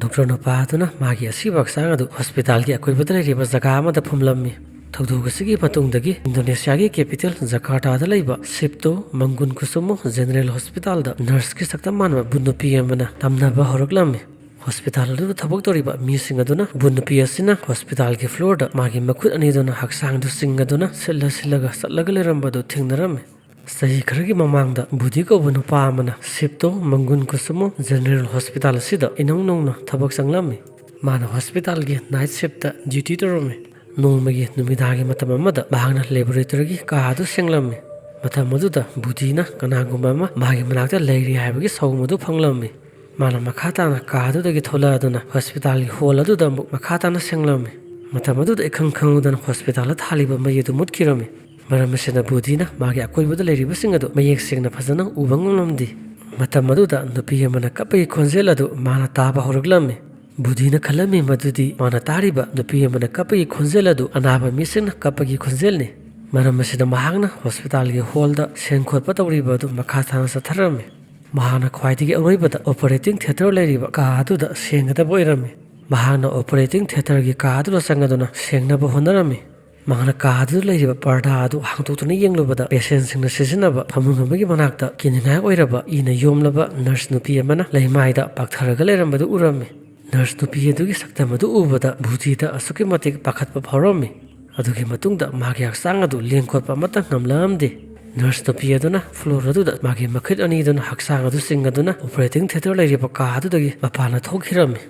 Doctor ꯅꯨꯄꯥ ꯑꯗꯨꯅ ꯃꯥꯒꯤ ꯑꯁꯤꯕ ꯍꯛꯆꯥꯡ ꯑꯗꯨ hospitalꯒꯤ ꯑꯀꯣꯏꯕꯗ ꯂꯩꯔꯤꯕ ꯖꯒꯥ ꯑꯃꯗ ꯐꯨꯝꯂꯝꯃꯤ꯫ ꯊꯧꯗꯣꯛ ꯑꯁꯤꯒꯤ ꯃꯇꯨꯡꯗꯒꯤ ꯏꯟꯗꯣꯅꯦꯁꯤꯌꯥꯒꯤ capital ꯖꯀꯥꯔꯇꯥꯗ ꯂꯩꯕ ꯁꯤꯞꯇꯣ ꯃꯪꯒꯨꯟ ꯀꯨꯁꯨꯃꯣ General Hospitalꯗ nurseꯀꯤ ꯁꯛꯇꯝ ꯃꯥꯟꯕ ꯚꯨꯠ ꯅꯨꯄꯤ ꯑꯃꯅ ꯇꯝꯅꯕ ꯍꯧꯔꯛꯂꯝꯃꯤ꯫ Hospital ꯑꯗꯨꯗ ꯊꯕꯛ ꯇꯧꯔꯤꯕ ꯃꯤꯁꯤꯡ ꯑꯗꯨꯅ ꯚꯨꯠ ꯅꯨꯄꯤ ꯑꯁꯤꯅ hospitalꯒꯤ floorꯗ ꯃꯥꯒꯤ ꯃꯈꯨꯠ ꯑꯅꯤꯗꯨꯅ ꯍꯛꯆꯥꯡꯗꯨ ꯆꯤꯡꯉꯗꯨꯅ ꯁꯤꯠꯂ ꯁꯤꯠꯂꯒ ꯆꯠꯂꯒ ꯂꯩꯔꯝꯕꯗꯨ ꯊꯦꯡꯅꯔꯝꯃꯤ꯫ ꯆꯍꯤ ꯈꯔꯒꯤ ꯃꯃꯥꯡꯗ ꯕꯨꯙꯤ ꯀꯧꯕ ꯅꯨꯄꯥ ꯑꯃꯅ ꯁꯤꯞꯇꯣ ꯃꯪꯒꯨꯟ ꯀꯨꯁꯨꯃꯣ General Hospital ꯑꯁꯤꯗ ꯏꯅꯧ ꯅꯧꯅ ꯊꯕꯛ ꯆꯪꯂꯝꯃꯤ꯫ ꯃꯥꯅ hospitalꯒꯤ night shiftꯇ duty ꯇꯧꯔꯝꯃꯤ꯫ ꯅꯣꯡꯃꯒꯤ ꯅꯨꯃꯤꯗꯥꯡꯒꯤ ꯃꯇꯝ ꯑꯃꯗ ꯃꯍꯥꯛꯅ laboratoryꯒꯤ ꯀꯥ ꯑꯗꯨ ꯁꯦꯡꯂꯝꯃꯤ꯫ ꯃꯇꯝ ꯑꯗꯨꯗ ꯕꯨꯙꯤꯅ ꯀꯅꯥꯒꯨꯝꯕ ꯑꯃ ꯃꯥꯒꯤ ꯃꯅꯥꯛꯇ ꯂꯩꯔꯤ ꯍꯥꯏꯕꯒꯤ ꯁꯥꯎꯝ ꯑꯗꯨ ꯐꯪꯂꯝꯃꯤ꯫ ꯃꯥꯅ ꯃꯈꯥ ꯇꯥꯅ ꯀꯥ ꯑꯗꯨꯗꯒꯤ ꯊꯣꯛꯂꯛꯑꯗꯨꯅ hospitalꯒꯤ hall ꯑꯗꯨꯗ ꯑꯃꯨꯛ ꯃꯈꯥ ꯇꯥꯅ ꯁꯦꯡꯂꯝꯃꯤ꯫ ꯃꯇꯝ ꯑꯗꯨꯗ ꯏꯈꯪ ꯈꯪꯍꯧꯗꯅ hospitalꯗ ꯊꯥꯜꯂꯤꯕ ꯃꯩ ꯑꯗꯨ ꯃꯨꯠꯈꯤꯔꯝꯃꯤ꯫ ꯃꯔꯝ ꯑꯁꯤꯅ ꯕꯨꯙꯤꯅ ꯃꯥꯒꯤ ꯑꯀꯣꯏꯕꯗ ꯂꯩꯔꯤꯕꯁꯤꯡ ꯑꯗꯨ ꯃꯌꯦꯛ ꯁꯦꯡꯅ ꯐꯖꯅ ꯎꯕ ꯉꯝꯂꯝꯗꯦ꯫ ꯃꯇꯝ ꯑꯗꯨꯗ ꯅꯨꯄꯤ ꯑꯃꯅ ꯀꯞꯄꯒꯤ ꯈꯣꯟꯖꯦꯜ ꯑꯗꯨ ꯃꯥꯅ ꯇꯥꯕ ꯍꯧꯔꯛꯂꯝꯃꯤ꯫ ꯕꯨꯙꯤꯅ ꯈꯜꯂꯝꯃꯤ ꯃꯗꯨꯗꯤ ꯃꯥꯅ ꯇꯥꯔꯤꯕ ꯅꯨꯄꯤ ꯑꯃꯅ ꯀꯞꯄꯒꯤ ꯈꯣꯟꯖꯦꯜ ꯑꯗꯨ ꯑꯅꯥꯕ ꯃꯤꯁꯤꯡꯅ ꯀꯞꯄꯒꯤ ꯈꯣꯟꯖꯦꯜꯅꯤ꯫ ꯃꯔꯝ ꯑꯁꯤꯅ ꯃꯍꯥꯛꯅ hospitalꯒꯤ hallꯗ ꯁꯦꯡ ꯈꯣꯠꯄ ꯇꯧꯔꯤꯕ ꯑꯗꯨ ꯃꯈꯥ ꯇꯥꯅ ꯆꯠꯊꯔꯝꯃꯤ꯫ ꯃꯍꯥꯛꯅ ꯈ꯭ꯋꯥꯏꯗꯒꯤ ꯑꯔꯣꯏꯕꯗ operating theatre ꯂꯩꯔꯤꯕ ꯀꯥ ꯑꯗꯨꯗ ꯁꯦꯡꯒꯗꯕ ꯑꯣꯏꯔꯝꯃꯤ꯫ ꯃꯍꯥꯛꯅ operating theatreꯒꯤ ꯀꯥ ꯑꯗꯨꯗ ꯆꯪꯉꯗꯨꯅ ꯁꯦꯡꯅꯕ ꯍꯣꯠꯅꯔꯝꯃꯤ꯫ ꯃꯍꯥꯛꯅ ꯀꯥ ꯑꯗꯨꯗ ꯂꯩꯔꯤꯕ ꯄꯔꯗꯥ ꯑꯗꯨ ꯍꯥꯡꯗꯣꯛꯇꯨꯅ ꯌꯦꯡꯂꯨꯕꯗ patientꯁꯤꯡꯅ ꯁꯤꯖꯤꯟꯅꯕ ꯐꯃꯨꯡ ꯑꯃꯒꯤ ꯃꯅꯥꯛꯇ ꯀꯤꯅꯤꯡꯉꯥꯏ ꯑꯣꯏꯔꯕ ꯏꯅ ꯌꯣꯝꯂꯕ nurse ꯅꯨꯄꯤ ꯑꯃꯅ ꯂꯩꯃꯥꯏꯗ ꯄꯥꯛꯊꯔꯒ ꯂꯩꯔꯝꯕꯗꯨ ꯎꯔꯝꯃꯤ꯫ Nurse ꯅꯨꯄꯤ ꯑꯗꯨꯒꯤ ꯁꯛꯇꯝ ꯑꯗꯨ ꯎꯕꯗ ꯕꯨꯙꯤꯗ ꯑꯁꯨꯛꯀꯤ ꯃꯇꯤꯛ ꯄꯥꯈꯠꯄ ꯐꯥꯎꯔꯝꯃꯤ꯫ ꯑꯗꯨꯒꯤ ꯃꯇꯨꯡꯗ ꯃꯥꯒꯤ ꯍꯛꯆꯥꯡ ꯑꯗꯨ ꯂꯦꯡ ꯈꯣꯠꯄ ꯑꯃꯠꯇ ꯉꯝꯂꯛꯂꯝꯗꯦ꯫ ꯅꯔꯁ ꯅꯨꯄꯤ ꯑꯗꯨꯅ ꯐ꯭ꯂꯣꯔ ꯑꯗꯨꯗ ꯃꯥꯒꯤ ꯃꯈꯨꯠ ꯑꯅꯤꯗꯨꯅ ꯍꯛꯆꯥꯡ ꯑꯗꯨ ꯆꯤꯡꯗꯨꯅ ꯑꯣꯄꯔꯦꯇꯤꯡ ꯊꯤꯌꯦꯇꯔ ꯂꯩꯔꯤꯕ ꯀꯥ ꯑꯗꯨꯗꯒꯤ ꯃꯄꯥꯟꯗ ꯊꯣꯛꯈꯤꯔꯝꯃꯤ꯫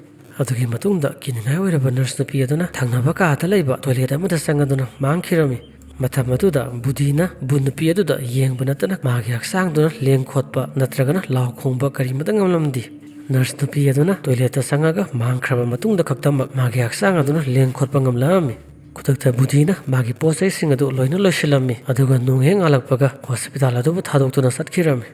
ꯑꯗꯨꯒꯤ ꯃꯇꯨꯡꯗ ꯀꯤꯅꯤꯡꯉꯥꯏ ꯑꯣꯏꯔꯕ ꯅꯔꯁ ꯅꯨꯄꯤ ꯑꯗꯨꯅ ꯊꯪꯅꯕ ꯀꯥꯗ ꯂꯩꯕ ꯇꯣꯏꯂꯦꯠ ꯑꯃꯗ ꯆꯪꯉꯗꯨꯅ ꯃꯥꯡꯈꯤꯔꯝꯃꯤ꯫ ꯃꯇꯝ ꯑꯗꯨꯗ ꯕꯨꯙꯤꯅ ꯕꯨ ꯅꯨꯄꯤ ꯑꯗꯨꯗ ꯌꯦꯡꯕ ꯅꯠꯇꯅ ꯃꯥꯒꯤ ꯍꯛꯆꯥꯡꯗꯨꯅ ꯂꯦꯡ ꯈꯣꯠꯄ ꯅꯠꯇ꯭ꯔꯒꯅ ꯂꯥꯎ ꯈꯣꯡꯕ ꯀꯔꯤꯃꯇ ꯉꯝꯂꯝꯗꯦ꯫ ꯅꯔꯁ ꯅꯨꯄꯤ ꯑꯗꯨꯅ ꯇꯣꯏꯂꯦꯠꯇ ꯆꯪꯉꯒ ꯃꯥꯡꯈ꯭ꯔꯕ ꯃꯇꯨꯡꯗ ꯈꯛꯇꯃꯛ ꯃꯥꯒꯤ ꯍꯛꯆꯥꯡ ꯑꯗꯨꯅ ꯂꯦꯡ ꯈꯣꯠꯄ ꯉꯝꯂꯛꯑꯝꯃꯤ꯫ ꯈꯨꯗꯛꯇ ꯕꯨꯙꯤꯅ ꯃꯥꯒꯤ ꯄꯣꯠ ꯆꯩꯁꯤꯡ ꯑꯗꯨ ꯂꯣꯏꯅ ꯂꯣꯏꯁꯤꯜꯂꯝꯃꯤ꯫ ꯑꯗꯨꯒ ꯅꯣꯡ ꯍꯦꯛ ꯉꯥꯜꯂꯛꯄꯒ ꯍꯣꯁꯄꯤꯇꯥꯜ ꯑꯗꯨꯕꯨ ꯊꯥꯗꯣꯛꯇꯨꯅ ꯆꯠꯈꯤꯔꯝꯃꯤ꯫